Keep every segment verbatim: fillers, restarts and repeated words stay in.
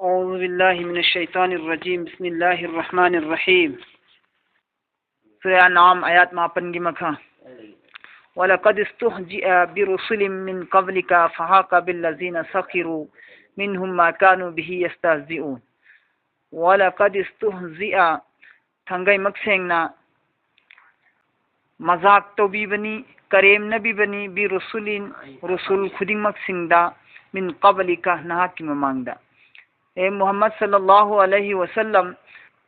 أعوذ بالله من الشيطان الرجيم. بسم الله الرحمن الرحيم. ꯁꯨꯔꯥ ꯑꯅꯥꯝ, ꯑꯥꯌꯥꯠ ꯃꯥꯄꯟꯒꯤ ꯃꯈꯥ. ولقد استهزئ برسل من قبلك فحاق بالذين سخروا منهم ما كانوا به يستهزئون. ولقد استهزئ, ꯊꯥꯡꯒꯩꯃꯛ ꯁꯦꯡꯅ ꯃꯖꯥꯛ ꯇꯧꯕꯤꯕꯅꯤ, ꯀꯔꯦꯝꯅꯕꯤꯕꯅꯤ, برسل, ꯔꯁꯨꯜ ꯈꯨꯗꯤꯡꯃꯛꯁꯤꯡꯗ, من قبلك, ꯅꯍꯥꯛꯀꯤ ꯃꯃꯥꯡꯗ. ꯑꯦ ꯃꯨꯍꯝꯃꯗ ꯁꯜꯂꯜꯂꯥꯍꯨ ꯑꯂꯩꯍꯤ ꯋꯁꯜꯂꯝ,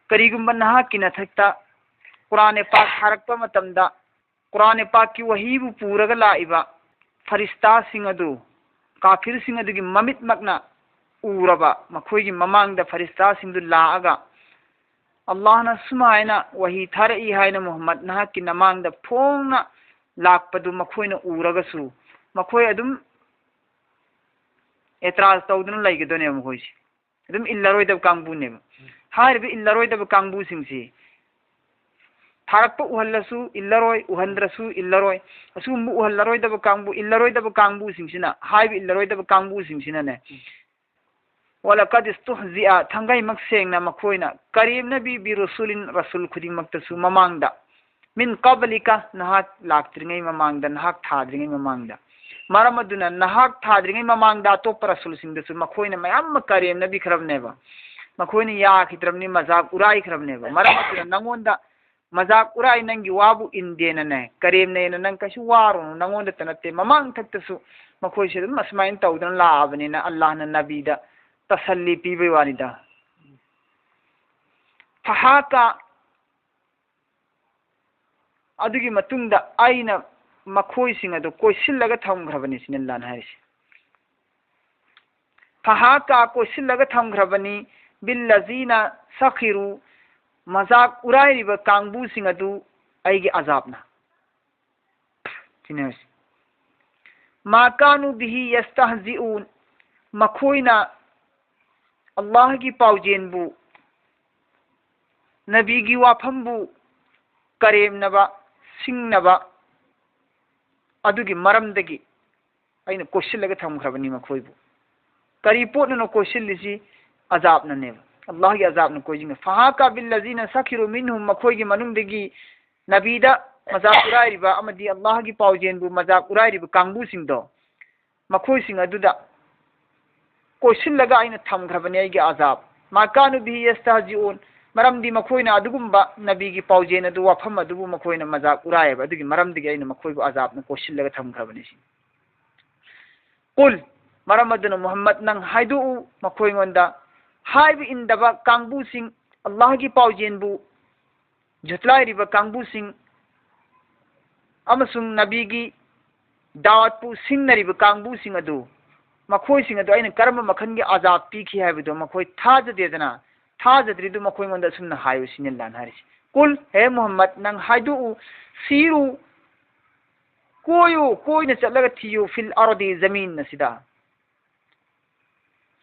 ꯀꯔꯤꯒꯨꯝꯕ ꯅꯍꯥꯛꯀꯤ ꯅꯊꯛꯇ ꯀꯨꯔꯥꯟ ꯄꯥꯛ ꯊꯥꯔꯛꯄ ꯃꯇꯝꯗ, ꯀꯨꯔꯥꯟ ꯄꯥꯛꯀꯤ ꯋꯥꯍꯤꯕꯨ ꯄꯨꯔꯒ ꯂꯥꯛꯏꯕ ꯐꯔꯤꯁꯇꯥꯁꯤꯡ ꯑꯗꯨ, ꯀꯥꯐꯤꯔꯁꯤꯡ ꯑꯗꯨꯒꯤ ꯃꯃꯤꯠꯃꯛꯅ ꯎꯔꯕ, ꯃꯈꯣꯏꯒꯤ ꯃꯃꯥꯡꯗ ꯐꯔꯤꯁꯇꯥꯁꯤꯡꯗꯨ ꯂꯥꯛꯑꯒ, ꯑꯜꯂꯥꯍꯅ ꯁꯨꯃꯥꯏꯅ ꯋꯥꯍꯤ ꯊꯥꯔꯛꯏ ꯍꯥꯏꯅ ꯃꯨꯍꯝꯃꯗ ꯅꯍꯥꯛꯀꯤ ꯅꯃꯥꯡꯗ ꯐꯣꯡꯅ ꯂꯥꯛꯄꯗꯨ ꯃꯈꯣꯏꯅ ꯎꯔꯒꯁꯨ, ꯃꯈꯣꯏ ꯑꯗꯨꯝ ꯑꯦꯇ꯭ꯔꯥꯖ ꯇꯧꯗꯨꯅ ꯂꯩꯒꯗꯣꯏꯅꯦꯕ ꯃꯈꯣꯏꯁꯦ꯫ ꯑꯗꯨꯝ ꯏꯜꯂꯔꯣꯏꯗꯕ ꯀꯥꯡꯕꯨꯅꯦꯕ꯫ ꯍꯥꯏꯔꯤꯕ ꯏꯜꯂꯔꯣꯏꯗꯕ ꯀꯥꯡꯕꯨꯁꯤꯡꯁꯤ ꯊꯥꯔꯛꯄ ꯎꯍꯜꯂꯁꯨ ꯏꯜꯂꯔꯣꯏ, ꯎꯍꯟꯗ꯭ꯔꯁꯨ ꯏꯜꯂꯔꯣꯏ꯫ ꯑꯁꯤꯒꯨꯝꯕ ꯎꯍꯜꯂꯔꯣꯏꯗꯕ ꯀꯥꯡꯕꯨ, ꯏꯜꯂꯔꯣꯏꯗꯕ ꯀꯥꯡꯕꯨꯁꯤꯡꯁꯤꯅ, ꯍꯥꯏꯔꯤꯕ ꯏꯜꯂꯔꯣꯏꯗꯕ ꯀꯥꯡꯕꯨꯁꯤꯡꯁꯤꯅꯅꯦ, ولقد استهزئ, ꯊꯥꯡꯒꯩꯃꯛ ꯁꯦꯡꯅ ꯃꯈꯣꯏꯅ, ꯀꯔꯦꯝꯅꯕꯤ, برسل, ꯔꯁꯨꯜ ꯈꯨꯗꯤꯡꯃꯛꯇꯁꯨ ꯃꯃꯥꯡꯗ, من قبلك, ꯅꯍꯥꯛ ꯂꯥꯛꯇ꯭ꯔꯤꯉꯩ ꯃꯃꯥꯡꯗ, ꯅꯍꯥꯛ ꯊꯥꯗ꯭ꯔꯤꯉꯩ ꯃꯃꯥꯡꯗ꯫ ꯃꯔꯝ ꯑꯗꯨꯅ ꯅꯍꯥꯛ ꯊꯥꯗ꯭ꯔꯤꯉꯩ ꯃꯃꯥꯡꯗ ꯑꯇꯣꯞꯄ ꯔꯁꯨꯜꯁꯤꯡꯗꯁꯨ ꯃꯈꯣꯏꯅ ꯃꯌꯥꯝ ꯑꯃ ꯀꯔꯦꯝꯅꯕꯤꯈ꯭ꯔꯕꯅꯦꯕ꯫ ꯃꯈꯣꯏꯅ ꯌꯥꯈꯤꯗ꯭ꯔꯕꯅꯤ, ꯃꯖꯥꯛ ꯎꯔꯥꯏꯈ꯭ꯔꯕꯅꯦꯕ꯫ ꯃꯔꯝ ꯑꯗꯨꯅ ꯅꯪꯉꯣꯟꯗ ꯃꯖꯥꯛ ꯎꯔꯥꯏ, ꯅꯪꯒꯤ ꯋꯥꯕꯨ ꯏꯟꯗꯦꯅꯅꯦ, ꯀꯔꯦꯝꯅꯩꯅ ꯅꯪ ꯀꯩꯁꯨ ꯋꯥꯔꯨꯅꯨ꯫ ꯅꯪꯉꯣꯟꯗꯇ ꯅꯠꯇꯦ, ꯃꯃꯥꯡ ꯊꯛꯇꯁꯨ ꯃꯈꯣꯏꯁꯦ ꯑꯗꯨꯝ ꯑꯁꯨꯃꯥꯏꯅ ꯇꯧꯗꯅ ꯂꯥꯛꯑꯕꯅꯤꯅ ꯑꯜꯂꯥꯍꯅ ꯅꯕꯤꯗ ꯇꯁꯜꯂꯤ ꯄꯤꯕꯩ ꯋꯥꯅꯤꯗ꯫ فحاق, ꯑꯗꯨꯒꯤ ꯃꯇꯨꯡꯗ ꯑꯩꯅ ꯃꯈꯣꯏꯁꯤꯡ ꯑꯗꯨ ꯀꯣꯏꯁꯤꯜꯂꯒ ꯊꯝꯈ꯭ꯔꯕꯅꯤ ꯁꯤꯅꯤ ꯑꯜꯂꯥꯍꯅ ꯍꯥꯏꯔꯤꯁꯦ꯫ فحاق, ꯀꯣꯏꯁꯤꯜꯂꯒ ꯊꯝꯈ꯭ꯔꯕꯅꯤ, بالذين سخروا, ꯃꯖꯥꯛ ꯎꯔꯥꯏꯔꯤꯕ ꯀꯥꯡꯕꯨꯁꯤꯡ ꯑꯗꯨ ꯑꯩꯒꯤ ꯑꯖꯥꯕꯅ꯫ ꯁꯤꯅꯦ ꯍꯥꯏꯁꯦ꯫ ما كانوا به يستهزئون, ꯃꯈꯣꯏꯅ ꯑꯜꯂꯥꯍꯒꯤ ꯄꯥꯎꯖꯦꯜꯕꯨ, ꯅꯕꯤꯒꯤ ꯋꯥꯐꯝꯕꯨ ꯀꯔꯦꯝꯅꯕ, ꯁꯤꯡꯅꯕ, ꯑꯗꯨꯒꯤ ꯃꯔꯝꯗꯒꯤ ꯑꯩꯅ ꯀꯣꯏꯁꯤꯜꯂꯒ ꯊꯝꯈ꯭ꯔꯕꯅꯤ ꯃꯈꯣꯏꯕꯨ꯫ ꯀꯔꯤ ꯄꯣꯠꯅꯅꯣ ꯀꯣꯏꯁꯤꯜꯂꯤꯁꯤ? ꯑꯖꯥꯕꯅꯅꯦꯕ꯫ ꯑꯜꯂꯥꯍꯒꯤ ꯑꯖꯥꯕꯅ ꯀꯣꯏꯁꯤꯡꯅ꯫ ꯐꯍꯥꯀ ꯕꯤꯜꯂꯖꯤꯅ ꯁꯈꯤꯔꯨ ꯃꯤꯟꯍꯨꯝ, ꯃꯈꯣꯏꯒꯤ ꯃꯅꯨꯡꯗꯒꯤ ꯅꯕꯤꯗ ꯃꯖꯥꯛ ꯎꯔꯥꯏꯔꯤꯕ ꯑꯃꯗꯤ ꯑꯜꯂꯥꯍꯒꯤ ꯄꯥꯎꯖꯦꯟꯕꯨ ꯃꯖꯥꯛ ꯎꯔꯥꯏꯔꯤꯕ ꯀꯥꯡꯕꯨꯁꯤꯡꯗꯣ, ꯃꯈꯣꯏꯁꯤꯡ ꯑꯗꯨꯗ ꯀꯣꯏꯁꯤꯜꯂꯒ ꯑꯩꯅ ꯊꯝꯈ꯭ꯔꯕꯅꯤ ꯑꯩꯒꯤ ꯑꯖꯥꯕ꯫ ꯃꯥ ꯀꯥꯅꯨ ꯕꯤꯍꯤ ꯌꯁꯇꯍꯖꯤꯎꯟ, ꯃꯔꯝꯗꯤ ꯃꯈꯣꯏꯅ ꯑꯗꯨꯒꯨꯝꯕ ꯅꯕꯤꯒꯤ ꯄꯥꯎꯖꯦꯟ ꯑꯗꯨ, ꯋꯥꯐꯝ ꯑꯗꯨꯕꯨ ꯃꯈꯣꯏꯅ ꯃꯖꯥꯛ ꯎꯔꯥꯏꯌꯦꯕ꯫ ꯑꯗꯨꯒꯤ ꯃꯔꯝꯗꯒꯤ ꯑꯩꯅ ꯃꯈꯣꯏꯕꯨ ꯑꯖꯥꯕꯅ ꯀꯣꯏꯁꯤꯜꯂꯒ ꯊꯝꯈ꯭ꯔꯕꯅꯤ ꯁꯤꯅꯤ꯫ ꯀꯨꯜ, ꯃꯔꯝ ꯑꯗꯨꯅ ꯃꯨꯍꯝꯃꯗ ꯅꯪ ꯍꯥꯏꯗꯣꯛꯎ ꯃꯈꯣꯏꯉꯣꯟꯗ, ꯍꯥꯏꯕ ꯏꯟꯗꯕ ꯀꯥꯡꯕꯨꯁꯤꯡ, ꯑꯜꯂꯥꯍꯒꯤ ꯄꯥꯎꯖꯦꯟꯕꯨ ꯖꯨꯠꯂꯥꯏꯔꯤꯕ ꯀꯥꯡꯕꯨꯁꯤꯡ ꯑꯃꯁꯨꯡ ꯅꯕꯤꯒꯤ ꯗꯥꯋꯠꯄꯨ ꯁꯤꯡꯅꯔꯤꯕ ꯀꯥꯡꯕꯨꯁꯤꯡ ꯑꯗꯨ, ꯃꯈꯣꯏꯁꯤꯡ ꯑꯗꯨ ꯑꯩꯅ ꯀꯔꯝꯕ ꯃꯈꯜꯒꯤ ꯑꯖꯥꯕ ꯄꯤꯈꯤ ꯍꯥꯏꯕꯗꯨ ꯃꯈꯣꯏ ꯊꯥꯖꯗꯦꯗꯅ, ꯊꯥꯖꯗ꯭ꯔꯤꯗꯨ ꯃꯈꯣꯏꯉꯣꯟꯗ ꯑꯁꯨꯝꯅ ꯍꯥꯏꯌꯨ ꯁꯤꯅꯤ ꯑꯜꯂꯥꯍꯅ ꯍꯥꯏꯔꯤꯁꯤ꯫ ꯀꯨꯜ, ꯍꯦ ꯃꯨꯍꯝꯃꯗ, ꯅꯪ ꯍꯥꯏꯗꯣꯛꯎ, ꯁꯤꯔꯨ, ꯀꯣꯏꯌꯨ, ꯀꯣꯏꯅ ꯆꯠꯂꯒ ꯊꯤꯌꯨ, ꯐꯤꯜ ꯑꯔꯗꯤ, ꯖꯃꯤꯟ ꯑꯁꯤꯗ꯫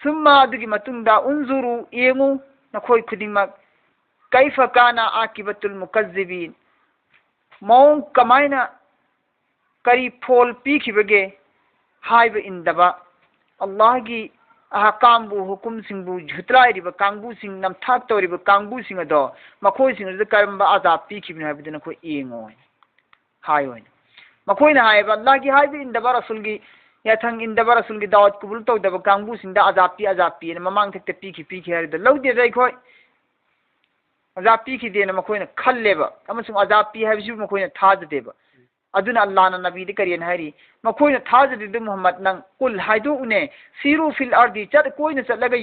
ꯁꯨꯝꯃ, ꯑꯗꯨꯒꯤ ꯃꯇꯨꯡꯗ, ꯎꯟꯖꯨꯔꯨ, ꯌꯦꯡꯉꯨ, ꯅꯈꯣꯏ ꯈꯨꯗꯤꯡꯃꯛ, ꯀꯩꯐ ꯀꯥꯅ ꯑꯥꯀꯤꯕꯇꯨꯜ ꯃꯨꯀꯖꯤꯕꯤꯟ, ꯃꯑꯣꯡ ꯀꯃꯥꯏꯅ, ꯀꯔꯤ ꯐꯣꯜ ꯄꯤꯈꯤꯕꯒꯦ ꯍꯥꯏꯕ ꯏꯟꯗꯕ, ꯑꯜꯂꯥꯍꯒꯤ ꯑꯍꯀꯥꯝꯕꯨ, ꯍꯨꯀꯨꯝꯁꯤꯡꯕꯨ ꯖꯨꯠꯂꯥꯏꯔꯤꯕ ꯀꯥꯡꯕꯨꯁꯤꯡ, ꯅꯝꯊꯥꯛ ꯇꯧꯔꯤꯕ ꯀꯥꯡꯕꯨꯁꯤꯡ ꯑꯗꯣ, ꯃꯈꯣꯏꯁꯤꯡ ꯑꯗꯨꯗ ꯀꯔꯝꯕ ꯑꯖꯥꯕ ꯄꯤꯈꯤꯕꯅꯣ ꯍꯥꯏꯕꯗꯨ ꯅꯈꯣꯏ ꯌꯦꯡꯉꯣ ꯍꯥꯏꯅ ꯍꯥꯏꯌꯣ ꯍꯥꯏꯅ꯫ ꯃꯈꯣꯏꯅ ꯍꯥꯏꯌꯦꯕ, ꯑꯜꯂꯥꯍꯒꯤ ꯍꯥꯏꯕ ꯏꯟꯗꯕ, ꯔꯁꯨꯜꯒꯤ ꯌꯥꯊꯪ ꯏꯟꯗꯕ, ꯔꯁꯨꯜꯒꯤ ꯗꯥꯋꯠ ꯀꯕꯨꯜ ꯇꯧꯗꯕ ꯀꯥꯡꯕꯨꯁꯤꯡꯗ ꯑꯖꯥꯕ ꯄꯤ, ꯑꯖꯥꯕ ꯄꯤꯑꯅ ꯃꯃꯥꯡ ꯊꯛꯇ ꯄꯤꯈꯤ, ꯄꯤꯈꯤ ꯍꯥꯏꯔꯤꯗꯣ ꯂꯧꯗꯦꯗ ꯑꯩꯈꯣꯏ꯫ ꯑꯖꯥꯕ ꯄꯤꯈꯤꯗꯦꯅ ꯃꯈꯣꯏꯅ ꯈꯜꯂꯦꯕ, ꯑꯃꯁꯨꯡ ꯑꯖꯥꯕ ꯄꯤ ꯍꯥꯏꯕꯁꯤꯕꯨ ꯃꯈꯣꯏꯅ ꯊꯥꯖꯗꯦꯕ꯫ ꯑꯗꯨꯅ ꯑꯜꯂꯥꯍꯅ ꯅꯕꯤꯗ ꯀꯔꯤꯅ ꯍꯥꯏꯔꯤ? ꯃꯈꯣꯏꯅ ꯊꯥꯖꯗ꯭ꯔꯤꯗꯨ ꯃꯨꯍꯝꯃꯗ ꯅꯪ ꯀꯨꯜ ꯍꯥꯏꯗꯣꯛꯎꯅꯦ, ꯁꯤꯔꯨ ꯐꯤꯜ ꯑꯔꯗꯤ, ꯆꯠ-, ꯀꯣꯏꯅ ꯆꯠꯂꯒ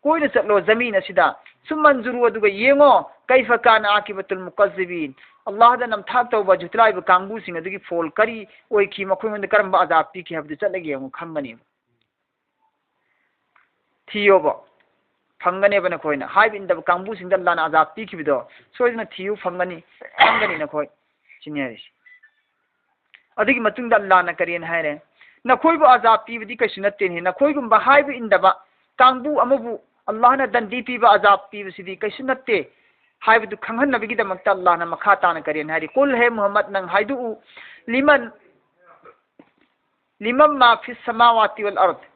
ꯀꯣꯏꯅ ꯆꯠꯂꯣ ꯖꯃꯤꯟ ꯑꯁꯤꯗ꯫ ꯁꯨꯝꯃꯟꯖꯨꯔꯨ, ꯑꯗꯨꯒ ꯌꯦꯡꯉꯣ, ꯀꯩꯐ ꯀꯥꯅ ꯑꯥꯀꯤꯕꯇꯨꯜ ꯃꯨꯀꯖꯤꯕꯤꯟ, ꯑꯜꯂꯥꯍꯗ ꯅꯝꯊꯥꯛ ꯇꯧꯕ ꯖꯨꯠꯂꯥꯏꯕ ꯀꯥꯡꯕꯨꯁꯤꯡ ꯑꯗꯨꯒꯤ ꯐꯣꯜ ꯀꯔꯤ ꯑꯣꯏꯈꯤ, ꯃꯈꯣꯏꯉꯣꯟꯗ ꯀꯔꯝꯕ ꯑꯖꯥꯕ ꯄꯤꯈꯤ ꯍꯥꯏꯕꯗꯨ ꯆꯠꯂꯒ ꯌꯦꯡꯉꯨ, ꯈꯪꯒꯅꯦꯕ꯫ ꯊꯤꯌꯣꯕ, ꯐꯪꯒꯅꯦꯕ ꯅꯈꯣꯏꯅ꯫ ꯍꯥꯏꯕ ꯏꯟꯗꯕ ꯀꯥꯡꯕꯨꯁꯤꯡꯗ ꯑꯜꯂꯥꯍꯅ ꯑꯖꯥꯕ ꯄꯤꯈꯤꯕꯗꯣ ꯁꯣꯏꯗꯅ ꯊꯤꯌꯨ, ꯐꯪꯒꯅꯤ, ꯈꯪꯒꯅꯤ ꯅꯈꯣꯏ꯫ ꯁꯤꯅꯤ ꯍꯥꯏꯔꯤꯁꯤ꯫ ꯑꯗꯨꯒꯤ ꯃꯇꯨꯡꯗ ꯑꯜꯂꯥꯍꯅ ꯀꯔꯤꯅ ꯍꯥꯏꯔꯦ? ꯅꯈꯣꯏꯕꯨ ꯑꯖꯥꯕ ꯄꯤꯕꯗꯤ ꯀꯩꯁꯨ ꯅꯠꯇꯦꯅꯦ꯫ ꯅꯈꯣꯏꯒꯨꯝꯕ ꯍꯥꯏꯕ ꯏꯟꯗꯕ ꯀꯥꯡꯕꯨ ꯑꯃꯕꯨ ꯑꯜꯂꯥꯍꯅ ꯗꯟꯗꯤ ꯄꯤꯕ, ꯑꯖꯥꯕ ꯄꯤꯕꯁꯤꯗꯤ ꯀꯩꯁꯨ ꯅꯠꯇꯦ ꯍꯥꯏꯕꯗꯨ ꯈꯪꯍꯟꯅꯕꯒꯤꯗꯃꯛꯇ ꯑꯜꯂꯥꯍꯅ ꯃꯈꯥ ꯇꯥꯅ ꯀꯔꯤꯅ ꯍꯥꯏꯔꯤ? ꯀꯨꯜ, ꯍꯦ ꯃꯨꯍꯝꯃꯗ, ꯅꯪ ꯍꯥꯏꯗꯣꯛꯎ, ꯂꯤꯃꯟ, ꯂꯤꯃꯝ ꯃꯥ ꯐꯤꯁ ꯁꯃꯥꯋꯥꯇꯤ ꯋꯜ ꯑꯔꯗ,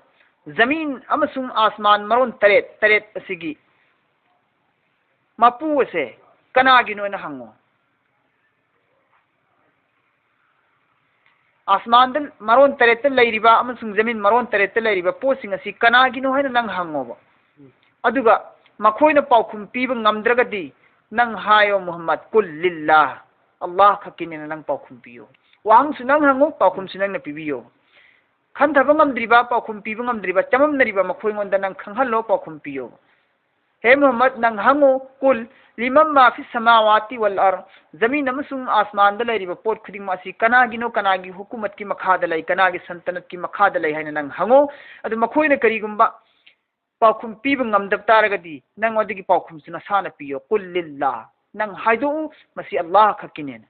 ꯖꯃꯤꯟ ꯑꯃꯁꯨꯡ ꯑꯥꯁꯃꯥꯟ ꯃꯔꯣꯟ ꯇꯔꯦꯠ, ꯇꯔꯦꯠ ꯑꯁꯤꯒꯤ ꯃꯄꯨ ꯑꯁꯦ ꯀꯅꯥꯒꯤꯅꯣꯅ ꯍꯪꯉꯣ꯫ ꯑꯥꯁꯃꯥꯟꯗ ꯃꯔꯣꯟ ꯇꯔꯦꯠꯇ ꯂꯩꯔꯤꯕ ꯑꯃꯁꯨꯡ ꯖꯃꯤꯟ ꯃꯔꯣꯟ ꯇꯔꯦꯠꯇ ꯂꯩꯔꯤꯕ ꯄꯣꯠꯁꯤꯡ ꯑꯁꯤ ꯀꯅꯥꯒꯤꯅꯣ ꯍꯥꯏꯅ ꯅꯪ ꯍꯪꯉꯣꯕ꯫ ꯑꯗꯨꯒ ꯃꯈꯣꯏꯅ ꯄꯥꯎꯈꯨꯝ ꯄꯤꯕ ꯉꯝꯗ꯭ꯔꯒꯗꯤ ꯅꯪ ꯍꯥꯏꯌꯣ ꯃꯨꯍꯝꯃꯗ, "ꯀꯨꯜ ꯂꯤꯜꯂꯥꯍ", ꯑꯜꯂꯥꯍ ꯈꯛꯀꯤꯅꯦꯅ ꯅꯪ ꯄꯥꯎꯈꯨꯝ ꯄꯤꯌꯣ꯫ ꯋꯥꯍꯪꯁꯨ ꯅꯪ ꯍꯪꯉꯨ, ꯄꯥꯎꯈꯨꯝꯁꯨ ꯅꯪꯅ ꯄꯤꯕꯤꯌꯣ꯫ ꯈꯟꯊꯕ ꯉꯝꯗ꯭ꯔꯤꯕ, ꯄꯥꯎꯈꯨꯝ ꯄꯤꯕ ꯉꯝꯗ꯭ꯔꯤꯕ, ꯆꯃꯝꯅꯔꯤꯕ ꯃꯈꯣꯏꯉꯣꯟꯗ ꯅꯪ ꯈꯪꯍꯜꯂꯣ, ꯄꯥꯎꯈꯨꯝ ꯄꯤꯌꯣ꯫ ꯍꯦ ꯃꯨꯍꯝꯃꯗ, ꯅꯪ ꯍꯪꯉꯨ, "ꯀꯨꯜ ꯂꯤꯃꯝ ꯃꯥ ꯐꯤꯁ ꯁꯃꯥꯋꯥꯇꯤ ꯋꯜ ꯑꯔꯗ", ꯖꯃꯤꯟ ꯑꯃꯁꯨꯡ ꯑꯥꯁꯃꯥꯟꯗ ꯂꯩꯔꯤꯕ ꯄꯣꯠ ꯈꯨꯗꯤꯡꯃꯛ ꯑꯁꯤ ꯀꯅꯥꯒꯤꯅꯣ, ꯀꯅꯥꯒꯤ ꯍꯨꯀꯨꯃꯠꯀꯤ ꯃꯈꯥꯗ ꯂꯩ, ꯀꯅꯥꯒꯤ ꯁꯟꯇꯅꯠꯀꯤ ꯃꯈꯥꯗ ꯂꯩ ꯍꯥꯏꯅ ꯅꯪ ꯍꯪꯉꯨ꯫ ꯑꯗꯨ ꯃꯈꯣꯏꯅ ꯀꯔꯤꯒꯨꯝꯕ ꯄꯥꯎꯈꯨꯝ ꯄꯤꯕ ꯉꯝꯗꯕ ꯇꯥꯔꯒꯗꯤ ꯅꯪꯉꯣꯟꯗꯒꯤ ꯄꯥꯎꯈꯨꯝꯁꯨ ꯅꯁꯥꯅ ꯄꯤꯌꯣ꯫ "ꯀꯨꯜ ꯂꯤꯜꯂꯥꯍ", ꯅꯪ ꯍꯥꯏꯗꯣꯛꯎ, "ꯃꯁꯤ ꯑꯜꯂꯥꯍ ꯈꯛꯀꯤꯅꯦꯅ"꯫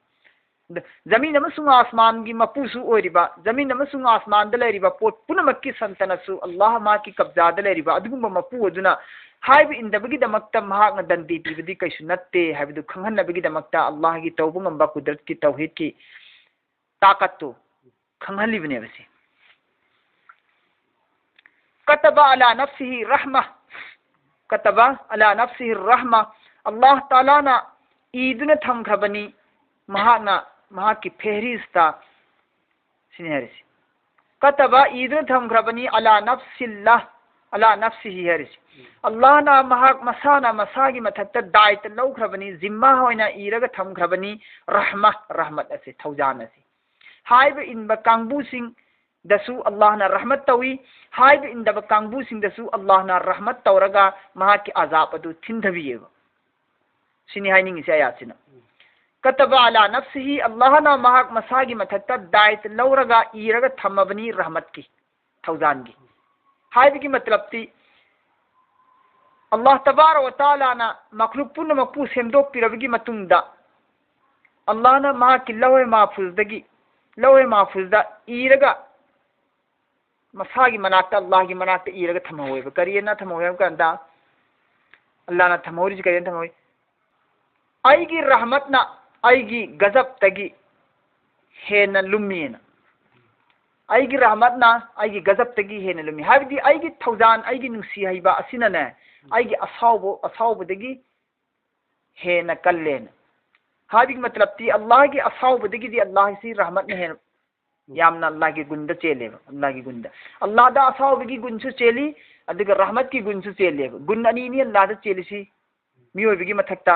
ꯑꯗ ꯖꯃꯤꯟ ꯑꯃꯁꯨꯡ ꯑꯥꯁꯃꯥꯟꯒꯤ ꯃꯄꯨꯁꯨ ꯑꯣꯏꯔꯤꯕ, ꯖꯃꯤꯟ ꯑꯃꯁꯨꯡ ꯑꯥꯁꯃꯥꯟꯗ ꯂꯩꯔꯤꯕ ꯄꯣꯠ ꯄꯨꯝꯅꯃꯛꯀꯤ ꯁꯟꯇꯅꯁꯨ ꯑꯜꯂꯥꯍ ꯃꯍꯥꯛꯀꯤ ꯀꯕꯖꯥꯗ ꯂꯩꯔꯤꯕ ꯑꯗꯨꯒꯨꯝꯕ ꯃꯄꯨ ꯑꯗꯨꯅ ꯍꯥꯏꯕ ꯏꯟꯗꯕꯒꯤꯗꯃꯛꯇ ꯃꯍꯥꯛꯅ ꯗꯟꯗꯤ ꯄꯤꯕꯗꯤ ꯀꯩꯁꯨ ꯅꯠꯇꯦ ꯍꯥꯏꯕꯗꯨ ꯈꯪꯍꯟꯅꯕꯒꯤꯗꯃꯛꯇ ꯑꯜꯂꯥꯍꯒꯤ ꯇꯧꯕ ꯉꯝꯕ ꯀꯨꯗꯔꯠꯀꯤ ꯇꯧꯍꯤꯗꯀꯤ ꯇꯥꯀꯠꯇꯨ ꯈꯪꯍꯜꯂꯤꯕꯅꯦꯕ ꯁꯤ꯫ "ꯀꯇꯕ ꯑꯂꯥ ꯅꯐꯁꯤꯍꯤ ꯔꯍꯃ", "ꯀꯇꯕ ꯑꯂꯥ ꯅꯐꯁꯤꯍꯤ ꯔꯍꯃ", ꯑꯜꯂꯥꯍ ꯇꯥꯂꯥꯅ ꯏꯗꯨꯅ ꯊꯝꯈ꯭ꯔꯕꯅꯤ ꯃꯍꯥꯛꯅ ꯃꯍꯥꯛꯀꯤ ꯐꯦꯍꯔꯤꯁꯇ, ꯁꯤꯅꯤ ꯍꯥꯏꯔꯤꯁꯤ꯫ "ꯀꯇꯕ", ꯏꯗꯨꯅ ꯊꯝꯈ꯭ꯔꯕꯅꯤ, "ꯑꯂꯥ ꯅꯐꯁꯤꯜꯂꯥ", "ꯑꯂꯥ ꯅꯐꯁꯤꯍꯤ" ꯍꯥꯏꯔꯤꯁꯤ꯫ ꯑꯜꯂꯥꯍꯅ ꯃꯍꯥꯛ ꯃꯁꯥꯅ ꯃꯁꯥꯒꯤ ꯃꯊꯛꯇ ꯗꯥꯏꯇ ꯂꯧꯈ꯭ꯔꯕꯅꯤ, ꯖꯤꯝꯃꯥ ꯑꯣꯏꯅ ꯏꯔꯒ ꯊꯝꯈ꯭ꯔꯕꯅꯤ, ꯔꯍꯃ, ꯔꯍꯃꯠ ꯑꯁꯤ, ꯊꯧꯖꯥꯟ ꯑꯁꯤ꯫ ꯍꯥꯏꯕ ꯏꯟꯕ ꯀꯥꯡꯕꯨꯁꯤꯡꯗꯁꯨ ꯑꯜꯂꯥꯍꯅ ꯔꯍꯃꯠ ꯇꯧꯏ, ꯍꯥꯏꯕ ꯏꯟꯗꯕ ꯀꯥꯡꯕꯨꯁꯤꯡꯗꯁꯨ ꯑꯜꯂꯥꯍꯅ ꯔꯍꯃꯠ ꯇꯧꯔꯒ ꯃꯍꯥꯛꯀꯤ ꯑꯖꯥꯕ ꯑꯗꯨ ꯊꯤꯟꯊꯕꯤꯌꯦꯕ꯫ ꯁꯤꯅꯤ ꯍꯥꯏꯅꯤꯡꯉꯤꯁꯦ ꯑꯌꯥꯠꯁꯤꯅ꯫ "ꯀꯇꯕ ꯑꯂꯥ ꯅꯐꯁꯤꯍꯤ", ꯑꯜꯂꯥꯍꯅ ꯃꯍꯥꯛ ꯃꯁꯥꯒꯤ ꯃꯊꯛꯇ ꯗꯥꯏꯇ ꯂꯧꯔꯒ ꯏꯔꯒ ꯊꯝꯃꯕꯅꯤ ꯔꯍꯃꯠꯀꯤ, ꯊꯧꯖꯥꯟꯒꯤ꯫ ꯍꯥꯏꯕꯒꯤ ꯃꯇꯂꯕꯇꯤ, ꯑꯜꯂꯥꯍ ꯇꯕꯥꯔꯛ ꯋ ꯇꯥꯂꯥꯅ ꯃꯈꯂꯨꯛ ꯄꯨꯝꯅꯃꯛꯄꯨ ꯁꯦꯝꯗꯣꯛꯄꯤꯔꯕꯒꯤ ꯃꯇꯨꯡꯗ, ꯑꯜꯂꯥꯍꯅ ꯃꯍꯥꯛꯀꯤ ꯂꯧꯍꯦ ꯃꯥꯐꯨꯖꯗꯒꯤ, ꯂꯧꯍꯦ ꯃꯥꯐꯨꯖꯗ ꯏꯔꯒ ꯃꯁꯥꯒꯤ ꯃꯅꯥꯛꯇ, ꯑꯜꯂꯥꯍꯒꯤ ꯃꯅꯥꯛꯇ ꯏꯔꯒ ꯊꯝꯍꯧꯋꯦꯕ꯫ ꯀꯔꯤꯅ ꯊꯝꯍꯧꯋꯦ ꯍꯥꯏꯕ ꯀꯥꯟꯗ, ꯑꯜꯂꯥꯍꯅ ꯊꯝꯍꯧꯔꯤꯁꯤ ꯀꯔꯤꯅ ꯊꯝꯍꯧꯋꯤ? "ꯑꯩꯒꯤ ꯔꯍꯃꯠꯅ ꯑꯩꯒꯤ ꯒꯖꯕꯇꯒꯤ ꯍꯦꯟꯅ ꯂꯨꯝꯃꯤꯅ", ꯑꯩꯒꯤ ꯔꯍꯃꯠꯅ ꯑꯩꯒꯤ ꯒꯖꯕꯇꯒꯤ ꯍꯦꯟꯅ ꯂꯨꯝꯃꯤ꯫ ꯍꯥꯏꯕꯗꯤ ꯑꯩꯒꯤ ꯊꯧꯖꯥꯟ, ꯑꯩꯒꯤ ꯅꯨꯡꯁꯤ ꯍꯩꯕ ꯑꯁꯤꯅꯅꯦ, ꯑꯩꯒꯤ ꯑꯁꯥꯎꯕ, ꯑꯁꯥꯎꯕꯗꯒꯤ ꯍꯦꯟꯅ ꯀꯜꯂꯦꯅ꯫ ꯍꯥꯏꯕꯒꯤ ꯃꯇꯂꯕꯇꯤ ꯑꯜꯂꯥꯍꯒꯤ ꯑꯁꯥꯎꯕꯗꯒꯤꯗꯤ ꯑꯜꯂꯥꯍꯁꯤ ꯔꯍꯃꯠꯅ ꯍꯦꯟꯅ ꯌꯥꯝꯅ ꯑꯜꯂꯥꯍꯒꯤ ꯒꯨꯟꯗ ꯆꯦꯜꯂꯦꯕ, ꯑꯜꯂꯥꯍꯒꯤ ꯒꯨꯟꯗ꯫ ꯑꯜꯂꯥꯍꯗ ꯑꯁꯥꯎꯕꯒꯤ ꯒꯨꯟꯁꯨ ꯆꯦꯜꯂꯤ, ꯑꯗꯨꯒ ꯔꯍꯃꯠꯀꯤ ꯒꯨꯟꯁꯨ ꯆꯦꯜꯂꯦꯕ꯫ ꯒꯨꯟ ꯑꯅꯤꯅꯤ ꯑꯜꯂꯥꯍꯗ ꯆꯦꯜꯂꯤꯁꯤ꯫ ꯃꯤꯑꯣꯏꯕꯒꯤ ꯃꯊꯛꯇ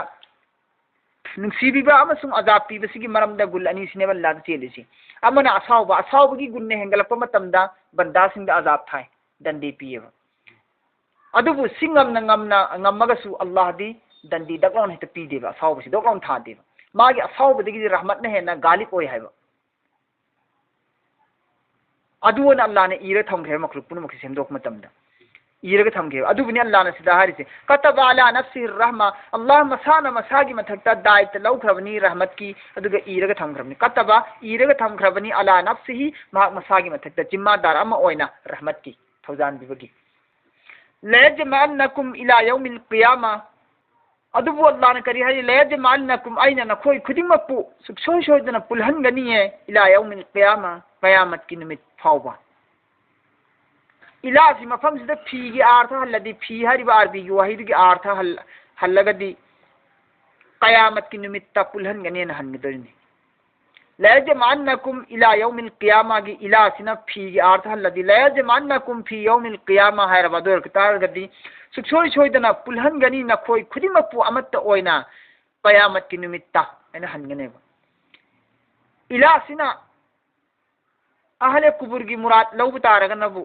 ꯅꯨꯡꯁꯤꯕꯤꯕ ꯑꯃꯁꯨꯡ ꯑꯖꯥꯕ ꯄꯤꯕꯁꯤꯒꯤ ꯃꯔꯝꯗ ꯒꯨꯟ ꯑꯅꯤꯁꯤꯅꯦꯕ ꯑꯜꯂꯥꯍꯗ ꯆꯦꯜꯂꯤꯁꯤ꯫ ꯑꯃꯅ ꯑꯁꯥꯎꯕ, ꯑꯁꯥꯎꯕꯒꯤ ꯒꯨꯟꯅ ꯍꯦꯟꯒꯠꯂꯛꯄ ꯃꯇꯝꯗ ꯕꯟꯗꯥꯁꯤꯡꯗ ꯑꯖꯥꯕ ꯊꯥꯏ, ꯗꯟꯗꯤ ꯄꯤꯌꯦꯕ꯫ ꯑꯗꯨꯕꯨ ꯁꯤ ꯉꯝꯅ ꯉꯝꯅ ꯉꯝꯃꯒꯁꯨ ꯑꯜꯂꯥꯍꯗꯤ ꯗꯟꯗꯤ ꯗꯛ ꯂꯥꯎꯅ ꯍꯦꯛꯇ ꯄꯤꯗꯦꯕ, ꯑꯁꯥꯎꯕꯁꯤ ꯗꯛ ꯂꯥꯎꯅ ꯊꯥꯗꯦꯕ꯫ ꯃꯥꯒꯤ ꯑꯁꯥꯎꯕꯗꯒꯤꯗꯤ ꯔꯍꯃꯠꯅ ꯍꯦꯟꯅ ꯒꯥꯂꯤꯕ ꯑꯣꯏ ꯍꯥꯏꯕ꯫ ꯑꯗꯨ ꯑꯣꯏꯅ ꯑꯜꯂꯥꯍꯅ ꯏꯔ ꯊꯝꯈ꯭ꯔꯦꯕ, ꯃꯈꯂꯨꯛ ꯄꯨꯝꯅꯃꯛꯁꯦ ꯁꯦꯝꯗꯣꯛꯄ ꯃꯇꯝꯗ ꯏꯔꯒ ꯊꯝꯈ꯭ꯔꯦꯕ꯫ ꯑꯗꯨꯕꯨꯅꯤ ꯑꯜꯂꯥꯍꯅ ꯁꯤꯗ ꯍꯥꯏꯔꯤꯁꯦ, "ꯀꯇꯕ ꯑꯂꯥ ꯅꯐꯁꯤꯍꯤ ꯔꯍꯃ", ꯑꯜꯂꯥꯍ ꯃꯁꯥꯅ ꯃꯁꯥꯒꯤ ꯃꯊꯛꯇ ꯗꯥꯏꯇ ꯂꯧꯈ꯭ꯔꯕꯅꯤ ꯔꯍꯃꯠꯀꯤ, ꯑꯗꯨꯒ ꯏꯔꯒ ꯊꯝꯈ꯭ꯔꯕꯅꯤ꯫ "ꯀꯇꯕ", ꯏꯔꯒ ꯊꯝꯈ꯭ꯔꯕꯅꯤ, "ꯑꯂꯥ ꯅꯐꯁꯤꯍꯤ", ꯃꯍꯥꯛ ꯃꯁꯥꯒꯤ ꯃꯊꯛꯇ ꯖꯤꯝꯃꯥꯗꯥꯔ ꯑꯃ ꯑꯣꯏꯅ ꯔꯍꯃꯠꯀꯤ ꯊꯧꯖꯥꯟ ꯄꯤꯕꯒꯤ꯫ "ꯂꯌꯖꯃꯑꯟꯅꯀꯨꯝ ꯏꯂꯥ ꯌꯧꯃꯤꯜ ꯀꯤꯌꯥꯃ", ꯑꯗꯨꯕꯨ ꯑꯜꯂꯥꯍꯅ ꯀꯔꯤ ꯍꯥꯏꯔꯤ? "ꯂꯌꯖꯃꯑꯟꯅꯀꯨꯝ", ꯑꯩꯅ ꯅꯈꯣꯏ ꯈꯨꯗꯤꯡꯃꯛꯄꯨ ꯁꯨꯛꯁꯣꯏ ꯁꯣꯏꯗꯅ ꯄꯨꯜꯍꯟꯒꯅꯤꯌꯦ, "ꯏꯂꯥ ꯌꯧꯃꯤꯜ ꯀꯤꯌꯥꯃ", ꯀꯌꯥꯃꯠꯀꯤ ꯅꯨꯃꯤꯠ ꯐꯥꯎꯕ꯫ ꯏꯂꯥꯁꯤ ꯃꯐꯝꯁꯤꯗ ꯐꯤꯒꯤ ꯑꯥꯔꯊ ꯍꯜꯂꯗꯤ, ꯐꯤ ꯍꯥꯏꯔꯤꯕ ꯑꯥꯔꯕꯤꯒꯤ ꯋꯥꯍꯩꯗꯨꯒꯤ ꯑꯥꯔꯊ ꯍꯜ-, ꯍꯜꯂꯒꯗꯤ ꯀꯌꯥꯃꯠꯀꯤ ꯅꯨꯃꯤꯠꯇ ꯄꯨꯜꯍꯟꯒꯅꯦꯅ ꯍꯟꯒꯗꯣꯔꯤꯅꯤ꯫ "ꯂꯌꯖꯃꯑꯟꯅꯀꯨꯝ ꯏꯂꯥ ꯌꯧꯃꯤꯜ ꯀꯤꯌꯥꯃꯥꯒꯤ" ꯏꯂꯥꯁꯤꯅ ꯐꯤꯒꯤ ꯑꯥꯔꯊ ꯍꯜꯂꯗꯤ, "ꯂꯌꯖꯃꯑꯟꯅꯀꯨꯝ ꯐꯤ ꯌꯧꯃꯤꯜ ꯀꯤꯌꯥꯃꯥ" ꯍꯥꯏꯔꯕ, ꯑꯗꯨ ꯑꯣꯏꯔꯛ ꯇꯥꯔꯒꯗꯤ, "ꯁꯨꯛꯁꯣꯏ ꯁꯣꯏꯗꯅ ꯄꯨꯜꯍꯟꯒꯅꯤ ꯅꯈꯣꯏ ꯈꯨꯗꯤꯡꯃꯛꯄꯨ ꯑꯃꯠꯇ ꯑꯣꯏꯅ ꯀꯌꯥꯃꯠꯀꯤ ꯅꯨꯃꯤꯠꯇ" ꯍꯥꯏꯅ ꯍꯟꯒꯅꯦꯕ꯫ ꯏꯂꯥꯁꯤꯅ ꯑꯍꯂꯦ ꯀꯨꯕꯨꯔꯒꯤ ꯃꯨꯔꯥꯠ ꯂꯧꯕ ꯇꯥꯔꯒꯅꯕꯨ,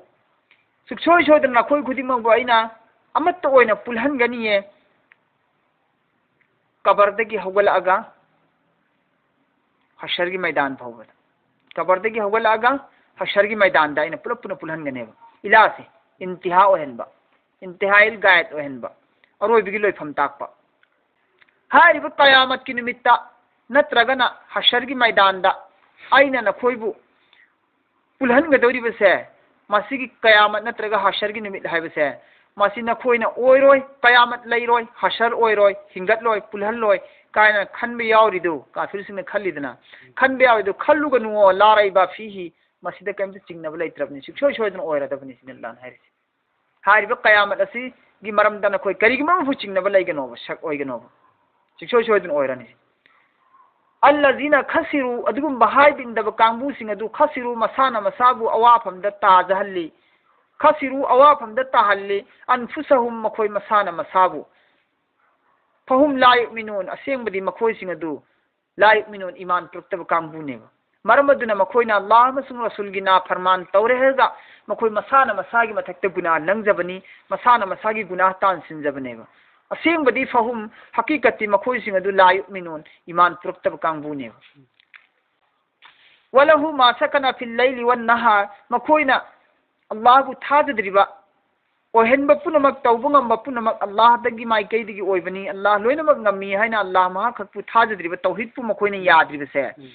"ꯁꯨꯛꯁꯣꯏ ꯁꯣꯏꯗꯅ ꯅꯈꯣꯏ ꯈꯨꯗꯤꯡꯃꯛꯄꯨ ꯑꯩꯅ ꯑꯃꯠꯇ ꯑꯣꯏꯅ ꯄꯨꯜꯍꯟꯒꯅꯤꯌꯦ, ꯀꯕꯔꯗꯒꯤ ꯍꯧꯒꯠꯂꯛꯑꯒ ꯍꯁꯔꯒꯤ ꯃꯩꯗꯥꯟ ꯐꯥꯎꯕꯗ, ꯀꯕꯔꯗꯒꯤ ꯍꯧꯒꯠꯂꯛꯑꯒ ꯍꯁꯔꯒꯤ ꯃꯩꯗꯥꯟꯗ ꯑꯩꯅ ꯄꯨꯂꯞ ꯄꯨꯟꯅ ꯄꯨꯜꯍꯟꯒꯅꯦꯕ"꯫ ꯏꯂꯥꯁꯦ ꯏꯟꯇꯤꯍꯥ ꯑꯣꯏꯍꯟꯕ, ꯏꯟꯇꯤꯍꯥꯏꯜ ꯒꯥꯌꯠ ꯑꯣꯏꯍꯟꯕ, ꯑꯔꯣꯏꯕꯒꯤ ꯂꯣꯏꯐꯝ ꯇꯥꯛꯄ꯫ ꯍꯥꯏꯔꯤꯕ ꯀꯌꯥꯃꯠꯀꯤ ꯅꯨꯃꯤꯠꯇ ꯅꯠꯇ꯭ꯔꯒꯅ ꯍꯁꯔꯒꯤ ꯃꯩꯗꯥꯟꯗ ꯑꯩꯅ ꯅꯈꯣꯏꯕꯨ ꯄꯨꯜꯍꯟꯒꯗꯧꯔꯤꯕꯁꯦ, ꯃꯁꯤꯒꯤ ꯀꯌꯥꯃꯠ ꯅꯠꯇ꯭ꯔꯒ ꯍꯁꯔꯒꯤ ꯅꯨꯃꯤꯠ ꯍꯥꯏꯕꯁꯦ, ꯃꯁꯤ ꯅꯈꯣꯏꯅ "ꯑꯣꯏꯔꯣꯏ, ꯀꯌꯥꯃꯠ ꯂꯩꯔꯣꯏ, ꯍꯁꯔ ꯑꯣꯏꯔꯣꯏ, ꯍꯤꯡꯒꯠꯂꯣꯏ, ꯄꯨꯜꯍꯜꯂꯣꯏ" ꯀꯥꯏꯅ ꯈꯟꯕ ꯌꯥꯎꯔꯤꯗꯨ, ꯀꯥꯐꯤꯔꯁꯤꯡꯅ ꯈꯜꯂꯤꯗꯅ, ꯈꯟꯕ ꯌꯥꯎꯔꯤꯗꯨ ꯈꯜꯂꯨꯒꯅꯨꯑꯣ꯫ "ꯂꯥ ꯔꯩꯕ ꯐꯤꯍꯤ", ꯃꯁꯤꯗ ꯀꯔꯤꯝꯇ ꯆꯤꯡꯅꯕ ꯂꯩꯇ꯭ꯔꯕꯅꯤ, ꯁꯨꯡꯁꯣꯏ ꯁꯣꯏꯗꯅ ꯑꯣꯏꯔꯗꯕꯅꯤ ꯁꯤꯅꯤ ꯑꯜꯂꯥꯍꯅ ꯍꯥꯏꯔꯤꯁꯤ꯫ ꯍꯥꯏꯔꯤꯕ ꯀꯌꯥꯃꯠ ꯑꯁꯤꯒꯤ ꯃꯔꯝꯗ ꯅꯈꯣꯏ ꯀꯔꯤꯒꯨꯝꯕ ꯑꯃꯐꯥꯎ ꯆꯤꯡꯅꯕ ꯂꯩꯒꯅꯣꯕ, ꯁꯛ ꯑꯣꯏꯒꯅꯣꯕ, ꯁꯨꯡꯁꯣꯏ ꯁꯣꯏꯗꯅ ꯑꯣꯏꯔꯅꯤ꯫ ꯑꯜꯂꯖꯤꯅ ꯈꯁꯤꯔꯨ, ꯑꯗꯨꯒꯨꯝꯕ ꯍꯥꯏꯕ ꯏꯟꯗꯕ ꯀꯥꯡꯕꯨꯁꯤꯡ ꯑꯗꯨ ꯈꯁꯤꯔꯨ, ꯃꯁꯥꯅ ꯃꯁꯥꯕꯨ ꯑꯋꯥꯐꯝꯗ ꯇꯥꯖꯍꯜꯂꯤ, ꯈꯁꯤꯔꯨ, ꯑꯋꯥꯐꯝꯗ ꯇꯥꯍꯜꯂꯤ, ꯑꯟꯐꯨꯁꯍꯨꯝ, ꯃꯈꯣꯏ ꯃꯁꯥꯅ ꯃꯁꯥꯕꯨ, ꯐꯍꯨꯝ ꯂꯥ ꯌꯨꯛꯃꯤꯅꯨꯟ, ꯑꯁꯦꯡꯕꯗꯤ ꯃꯈꯣꯏꯁꯤꯡ ꯑꯗꯨ ꯂꯥ ꯌꯨꯛꯃꯤꯅꯨꯟ, ꯏꯃꯥꯟ ꯄꯨꯔꯛꯇꯕ ꯀꯥꯡꯕꯨꯅꯦꯕ꯫ ꯃꯔꯝ ꯑꯗꯨꯅ ꯃꯈꯣꯏꯅ ꯑꯜꯂꯥꯍ ꯑꯃꯁꯨꯡ ꯔꯁꯨꯜꯒꯤ ꯅꯥꯐꯔꯃꯥꯟ ꯇꯧꯔꯦ ꯍꯥꯏꯔꯒ ꯃꯈꯣꯏ ꯃꯁꯥꯅ ꯃꯁꯥꯒꯤ ꯃꯊꯛꯇ ꯒꯨꯅꯥꯍ ꯂꯪꯖꯕꯅꯤ, ꯃꯁꯥꯅ ꯃꯁꯥꯒꯤ ꯒꯨꯅꯥꯍ ꯇꯥꯟꯁꯤꯟꯖꯕꯅꯦꯕ꯫ ꯑꯁꯦꯡꯕꯗꯤ ꯐꯍꯨꯝ, ꯍꯀꯤꯀꯠꯇꯤ ꯃꯈꯣꯏꯁꯤꯡ ꯑꯗꯨ ꯂꯥ ꯌꯨꯛꯃꯤꯅꯨꯟ, ꯏꯃꯥꯟ ꯄꯨꯔꯛꯇꯕ ꯀꯥꯡꯕꯨꯅꯦꯕ꯫ ꯋꯂꯍꯨ ꯃꯥ ꯁꯀꯅ ꯐꯤꯜ ꯂꯩꯂꯤ ꯋꯟ ꯅꯍꯥꯔ, ꯃꯈꯣꯏꯅ ꯑꯜꯂꯥꯍꯕꯨ ꯊꯥꯖꯗ꯭ꯔꯤꯕ ꯑꯣꯏꯍꯟꯕ ꯄꯨꯝꯅꯃꯛ, ꯇꯧꯕ ꯉꯝꯕ ꯄꯨꯝꯅꯃꯛ ꯑꯜꯂꯥꯍꯗꯒꯤ ꯃꯥꯏꯀꯩꯗꯒꯤ ꯑꯣꯏꯕꯅꯤ, ꯑꯜꯂꯥꯍ ꯂꯣꯏꯅꯃꯛ ꯉꯝꯃꯤ ꯍꯥꯏꯅ ꯑꯜꯂꯥꯍ ꯃꯍꯥꯛ ꯈꯛꯄꯨ ꯊꯥꯖꯗ꯭ꯔꯤꯕ, ꯇꯧꯍꯤꯗꯄꯨ ꯃꯈꯣꯏꯅ ꯌꯥꯗ꯭ꯔꯤꯕꯁꯦ, ꯎꯝ꯫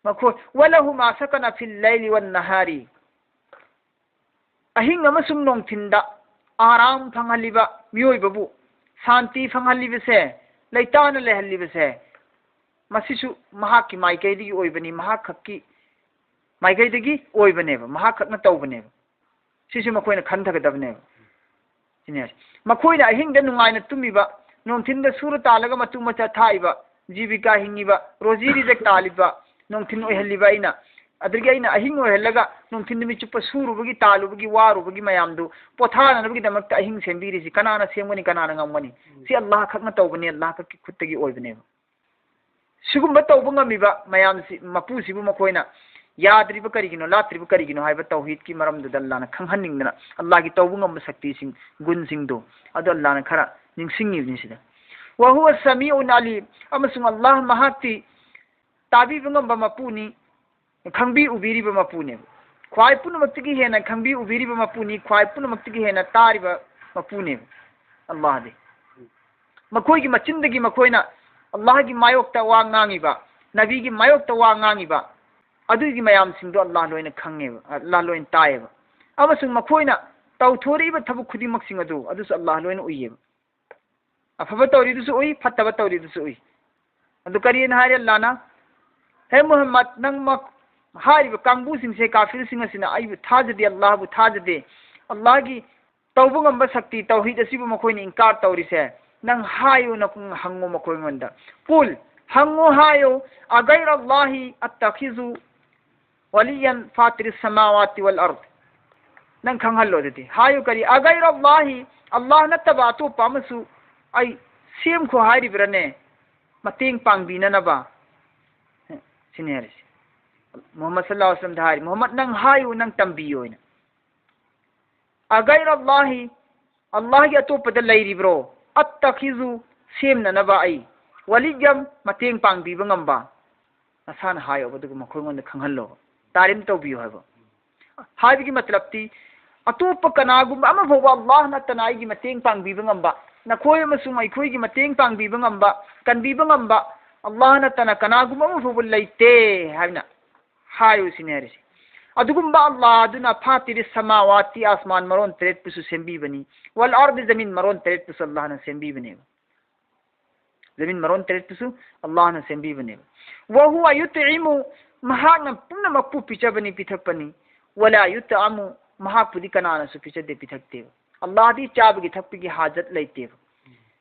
ꯃꯈꯣꯏ, ꯋꯂꯍꯨ ꯃꯥ ꯁꯀꯅ ꯐꯤꯜ ꯂꯩꯂꯤ ꯋꯟ ꯅꯍꯥꯔꯤ, ꯑꯍꯤꯡ ꯑꯃꯁꯨꯡ ꯅꯣꯡꯊꯤꯟꯗ ꯑꯔꯥꯝ ꯐꯪꯍꯜꯂꯤꯕ ꯃꯤꯑꯣꯏꯕꯕꯨ, ꯁꯥꯟꯇꯤ ꯐꯪꯍꯜꯂꯤꯕꯁꯦ, ꯂꯩꯇꯥꯅ ꯂꯩꯍꯜꯂꯤꯕꯁꯦ, ꯃꯁꯤꯁꯨ ꯃꯍꯥꯛꯀꯤ ꯃꯥꯏꯀꯩꯗꯒꯤ ꯑꯣꯏꯕꯅꯤ, ꯃꯍꯥꯛ ꯈꯛꯀꯤ ꯃꯥꯏꯀꯩꯗꯒꯤ ꯑꯣꯏꯕꯅꯦꯕ, ꯃꯍꯥꯛ ꯈꯛꯅ ꯇꯧꯕꯅꯦꯕ꯫ ꯁꯤꯁꯨ ꯃꯈꯣꯏꯅ ꯈꯟꯊꯒꯗꯕꯅꯦꯕ꯫ ꯁꯤꯅꯦ ꯍꯥꯏꯁꯦ꯫ ꯃꯈꯣꯏꯅ ꯑꯍꯤꯡꯗ ꯅꯨꯡꯉꯥꯏꯅ ꯇꯨꯝꯃꯤꯕ, ꯅꯨꯡꯊꯤꯟꯗ ꯁꯨꯔ ꯇꯥꯜꯂꯒ ꯃꯇꯨ ꯃꯆꯥ ꯊꯥꯛꯏꯕ, ꯖꯤꯕꯤꯀꯥ ꯍꯤꯡꯉꯤꯕ, ꯔꯣꯖꯤ ꯔꯤꯖꯛ ꯇꯥꯜꯂꯤꯕ, ꯅꯨꯡꯊꯤꯟ ꯑꯣꯏꯍꯜꯂꯤꯕ ꯑꯩꯅ, ꯑꯗꯨꯗꯒꯤ ꯑꯩꯅ ꯑꯍꯤꯡ ꯑꯣꯏꯍꯜꯂꯒ ꯅꯨꯡꯊꯤꯟ ꯅꯨꯃꯤꯠ ꯆꯨꯞꯄ ꯁꯨꯔꯨꯕꯒꯤ, ꯇꯥꯜꯂꯨꯕꯒꯤ, ꯋꯥꯔꯨꯕꯒꯤ ꯃꯌꯥꯝꯗꯨ ꯄꯣꯊꯥꯅꯅꯕꯒꯤꯗꯃꯛꯇ ꯑꯍꯤꯡ ꯁꯦꯝꯕꯤꯔꯤꯁꯤ ꯀꯅꯥꯅ ꯁꯦꯝꯒꯅꯤ, ꯀꯅꯥꯅ ꯉꯝꯒꯅꯤ? ꯁꯤ ꯑꯜꯂꯥꯍ ꯈꯛꯅ ꯇꯧꯕꯅꯤ, ꯑꯜꯂꯥꯍ ꯈꯛꯀꯤ ꯈꯨꯠꯇꯒꯤ ꯑꯣꯏꯕꯅꯦꯕ꯫ ꯁꯤꯒꯨꯝꯕ ꯇꯧꯕ ꯉꯝꯃꯤꯕ ꯃꯌꯥꯝꯁꯤ, ꯃꯄꯨꯁꯤꯕꯨ ꯃꯈꯣꯏꯅ ꯌꯥꯗ꯭ꯔꯤꯕ ꯀꯔꯤꯒꯤꯅꯣ, ꯂꯥꯠꯇ꯭ꯔꯤꯕ ꯀꯔꯤꯒꯤꯅꯣ ꯍꯥꯏꯕ ꯇꯧꯍꯤꯗꯀꯤ ꯃꯔꯝꯗꯨꯗ ꯑꯜꯂꯥꯍꯅ ꯈꯪꯍꯟꯅꯤꯡꯗꯅ, ꯑꯜꯂꯥꯍꯒꯤ ꯇꯧꯕ ꯉꯝꯕ ꯁꯛꯇꯤꯁꯤꯡ, ꯒꯨꯟꯁꯤꯡꯗꯣ, ꯑꯗꯨ ꯑꯜꯂꯥꯍꯅ ꯈꯔ ꯅꯤꯡꯁꯤꯡꯉꯤꯕꯅꯤ ꯁꯤꯗ꯫ ꯋꯍꯨꯋ ꯁꯃꯤꯎꯟ ꯑꯂꯤꯝ, ꯑꯃꯁꯨꯡ ꯑꯜꯂꯥꯍ ꯃꯍꯥꯛꯇꯤ ꯇꯥꯕꯤꯕ ꯉꯝꯕ ꯃꯄꯨꯅꯤ, ꯈꯪꯕꯤ ꯎꯕꯤꯔꯤꯕ ꯃꯄꯨꯅꯦꯕ꯫ ꯈ꯭ꯋꯥꯏ ꯄꯨꯝꯅꯃꯛꯇꯒꯤ ꯍꯦꯟꯅ ꯈꯪꯕꯤ ꯎꯕꯤꯔꯤꯕ ꯃꯄꯨꯅꯤ, ꯈ꯭ꯋꯥꯏ ꯄꯨꯝꯅꯃꯛꯇꯒꯤ ꯍꯦꯟꯅ ꯇꯥꯔꯤꯕ ꯃꯄꯨꯅꯦꯕ ꯑꯜꯂꯥꯍꯗꯤ꯫ ꯃꯈꯣꯏꯒꯤ ꯃꯆꯤꯟꯗꯒꯤ ꯃꯈꯣꯏꯅ ꯑꯜꯂꯥꯍꯒꯤ ꯃꯥꯌꯣꯛꯇ ꯋꯥ ꯉꯥꯡꯉꯤꯕ, ꯅꯕꯤꯒꯤ ꯃꯥꯌꯣꯛꯇ ꯋꯥ ꯉꯥꯡꯉꯤꯕ, ꯑꯗꯨꯒꯤ ꯃꯌꯥꯝꯁꯤꯡꯗꯣ ꯑꯜꯂꯥꯍ ꯂꯣꯏꯅ ꯈꯪꯉꯦꯕ, ꯑꯜꯂꯥꯍ ꯂꯣꯏꯅ ꯇꯥꯏꯌꯦꯕ꯫ ꯑꯃꯁꯨꯡ ꯃꯈꯣꯏꯅ ꯇꯧꯊꯣꯔꯛꯏꯕ ꯊꯕꯛ ꯈꯨꯗꯤꯡꯃꯛꯁꯤꯡ ꯑꯗꯨ, ꯑꯗꯨꯁꯨ ꯑꯜꯂꯥꯍ ꯂꯣꯏꯅ ꯎꯏꯌꯦꯕ꯫ ꯑꯐꯕ ꯇꯧꯔꯤꯗꯨꯁꯨ ꯎꯏ, ꯐꯠꯇꯕ ꯇꯧꯔꯤꯗꯨꯁꯨ ꯎꯏ꯫ ꯑꯗꯨ ꯀꯔꯤꯅ ꯍꯥꯏꯔꯦ ꯑꯜꯂꯥꯍꯅ? "ꯍꯦ ꯃꯨꯍꯝꯃꯗ, ꯅꯪ ꯃꯛ-, ꯍꯥꯏꯔꯤꯕ ꯀꯥꯡꯕꯨꯁꯤꯡꯁꯦ, ꯀꯥꯐꯤꯔꯁꯤꯡ ꯑꯁꯤꯅ ꯑꯩꯕꯨ ꯊꯥꯖꯗꯦ, ꯑꯜꯂꯥꯍꯕꯨ ꯊꯥꯖꯗꯦ, ꯑꯜꯂꯥꯍꯒꯤ ꯇꯧꯕ ꯉꯝꯕ ꯁꯛꯇꯤ, ꯇꯧꯍꯤꯗ ꯑꯁꯤꯕꯨ ꯃꯈꯣꯏꯅ ꯏꯟꯀꯥꯔ ꯇꯧꯔꯤꯁꯦ, ꯅꯪ ꯍꯥꯏꯌꯨꯅ ꯍꯪꯉꯨ ꯃꯈꯣꯏꯉꯣꯟꯗ꯫ ꯀꯨꯜ, ꯍꯪꯉꯨ ꯍꯥꯏꯌꯨ, "ꯑꯒꯩꯔ ꯑꯜꯂꯥꯍꯤ ꯑꯠꯇꯈꯤꯖꯨ ꯋꯥꯂꯤꯌꯟ ꯐꯥꯇꯤꯔ ꯁꯃꯥꯋꯥꯇꯤ ꯋꯥꯜ ꯑꯔꯗ"꯫ ꯅꯪ ꯈꯪꯍꯜꯂꯣ ꯑꯗꯨꯗꯤ꯫ ꯍꯥꯏꯌꯨ ꯀꯔꯤ? "ꯑꯒꯩꯔ ꯑꯜꯂꯥꯍꯤ, ꯑꯜꯂꯥꯍ ꯅꯠꯇꯕ ꯑꯇꯣꯞꯄ ꯑꯃꯁꯨ ꯑꯩ ꯁꯦꯝꯈꯣ ꯍꯥꯏꯔꯤꯕ꯭ꯔꯥꯅꯦ ꯃꯇꯦꯡ ꯄꯥꯡꯕꯤꯅꯅꯕ?" ꯁꯤꯅꯤ ꯍꯥꯏꯔꯤꯁꯦ꯫ ꯃꯨꯍꯝꯃꯗ ꯁꯜꯂꯜꯂꯥꯍꯨ ꯑꯂꯩꯍꯤ ꯋꯥꯁꯜꯂꯝꯗ ꯍꯥꯏꯔꯤ, "ꯃꯨꯍꯝꯃꯗ, ꯅꯪ ꯍꯥꯏꯌꯨ, ꯅꯪ ꯇꯝꯕꯤꯌꯨ" ꯍꯥꯏꯅ꯫ "ꯑꯒꯩꯔ ꯑꯜꯂꯥꯍꯤ, ꯑꯜꯂꯥꯍꯒꯤ ꯑꯇꯣꯞꯄꯗ ꯂꯩꯔꯤꯕ꯭ꯔꯣ? ꯑꯠꯇꯈꯤꯖꯨ, ꯁꯦꯝꯅꯅꯕ ꯑꯩ, ꯋꯥꯂꯤꯌꯝ, ꯃꯇꯦꯡ ꯄꯥꯡꯕꯤꯕ ꯉꯝꯕ?" ꯅꯁꯥꯅ ꯍꯥꯏꯌꯣꯕ, ꯑꯗꯨꯒ ꯃꯈꯣꯏꯉꯣꯟꯗ ꯈꯪꯍꯜꯂꯣꯕ, ꯇꯥꯔꯤꯝ ꯇꯧꯕꯤꯌꯨ ꯍꯥꯏꯕ꯫ ꯍꯥꯏꯕꯒꯤ ꯃꯇꯂꯕꯇꯤ, ꯑꯇꯣꯞꯄ ꯀꯅꯥꯒꯨꯝꯕ ꯑꯃ ꯐꯥꯎꯕ ꯑꯜꯂꯥꯍ ꯅꯠꯇꯅ ꯑꯩꯒꯤ ꯃꯇꯦꯡ ꯄꯥꯡꯕꯤꯕ ꯉꯝꯕ, ꯅꯈꯣꯏ ꯑꯃꯁꯨꯡ ꯑꯩꯈꯣꯏꯒꯤ ꯃꯇꯦꯡ ꯄꯥꯡꯕꯤꯕ ꯉꯝꯕ, ꯀꯟꯕꯤꯕ ꯉꯝꯕ ꯑꯜꯂꯥꯍ ꯅꯠꯇꯅ ꯀꯅꯥꯒꯨꯝꯕ ꯑꯃ ꯐꯥꯎꯕ ꯂꯩꯇꯦ ꯍꯥꯏꯅ ꯍꯥꯏꯌꯨ ꯁꯤꯅꯤ ꯍꯥꯏꯔꯤꯁꯦ꯫ ꯑꯗꯨꯒꯨꯝꯕ ꯑꯜꯂꯥꯍ ꯑꯗꯨꯅ ꯐꯥꯇꯤꯔ ꯁꯃꯥꯋꯥꯇꯤ, ꯑꯥꯁꯃꯥꯟ ꯃꯔꯣꯟ ꯇꯔꯦꯠꯄꯨꯁꯨ ꯁꯦꯝꯕꯤꯕꯅꯤ, ꯋꯥꯜ ꯑꯔꯗ, ꯖꯃꯤꯟ ꯃꯔꯣꯟ ꯇꯔꯦꯠꯄꯨꯁꯨ ꯑꯜꯂꯥꯍꯅ ꯁꯦꯝꯕꯤꯕꯅꯦꯕ꯫ ꯖꯃꯤꯟ ꯃꯔꯣꯟ ꯇꯔꯦꯠꯇꯨꯁꯨ ꯑꯜꯂꯥꯍꯅ ꯁꯦꯝꯕꯤꯕꯅꯦꯕ꯫ "ꯋꯍꯨꯋ ꯌꯨꯠꯏꯃꯨ", ꯃꯍꯥꯛꯅ ꯄꯨꯝꯅꯃꯛꯄꯨ ꯄꯤꯖꯕꯅꯤ, ꯄꯤꯊꯛꯄꯅꯤ꯫ "ꯋꯂꯥ ꯌꯨꯠꯑꯃꯨ", ꯃꯍꯥꯛꯄꯨꯗꯤ ꯀꯅꯥꯅꯁꯨ ꯄꯤꯖꯗꯦ, ꯄꯤꯊꯛꯇꯦꯕ꯫ ꯑꯜꯂꯥꯍꯗꯤ ꯆꯥꯕꯒꯤ ꯊꯛꯄꯒꯤ ꯍꯥꯖꯠ ꯂꯩꯇꯦꯕ꯫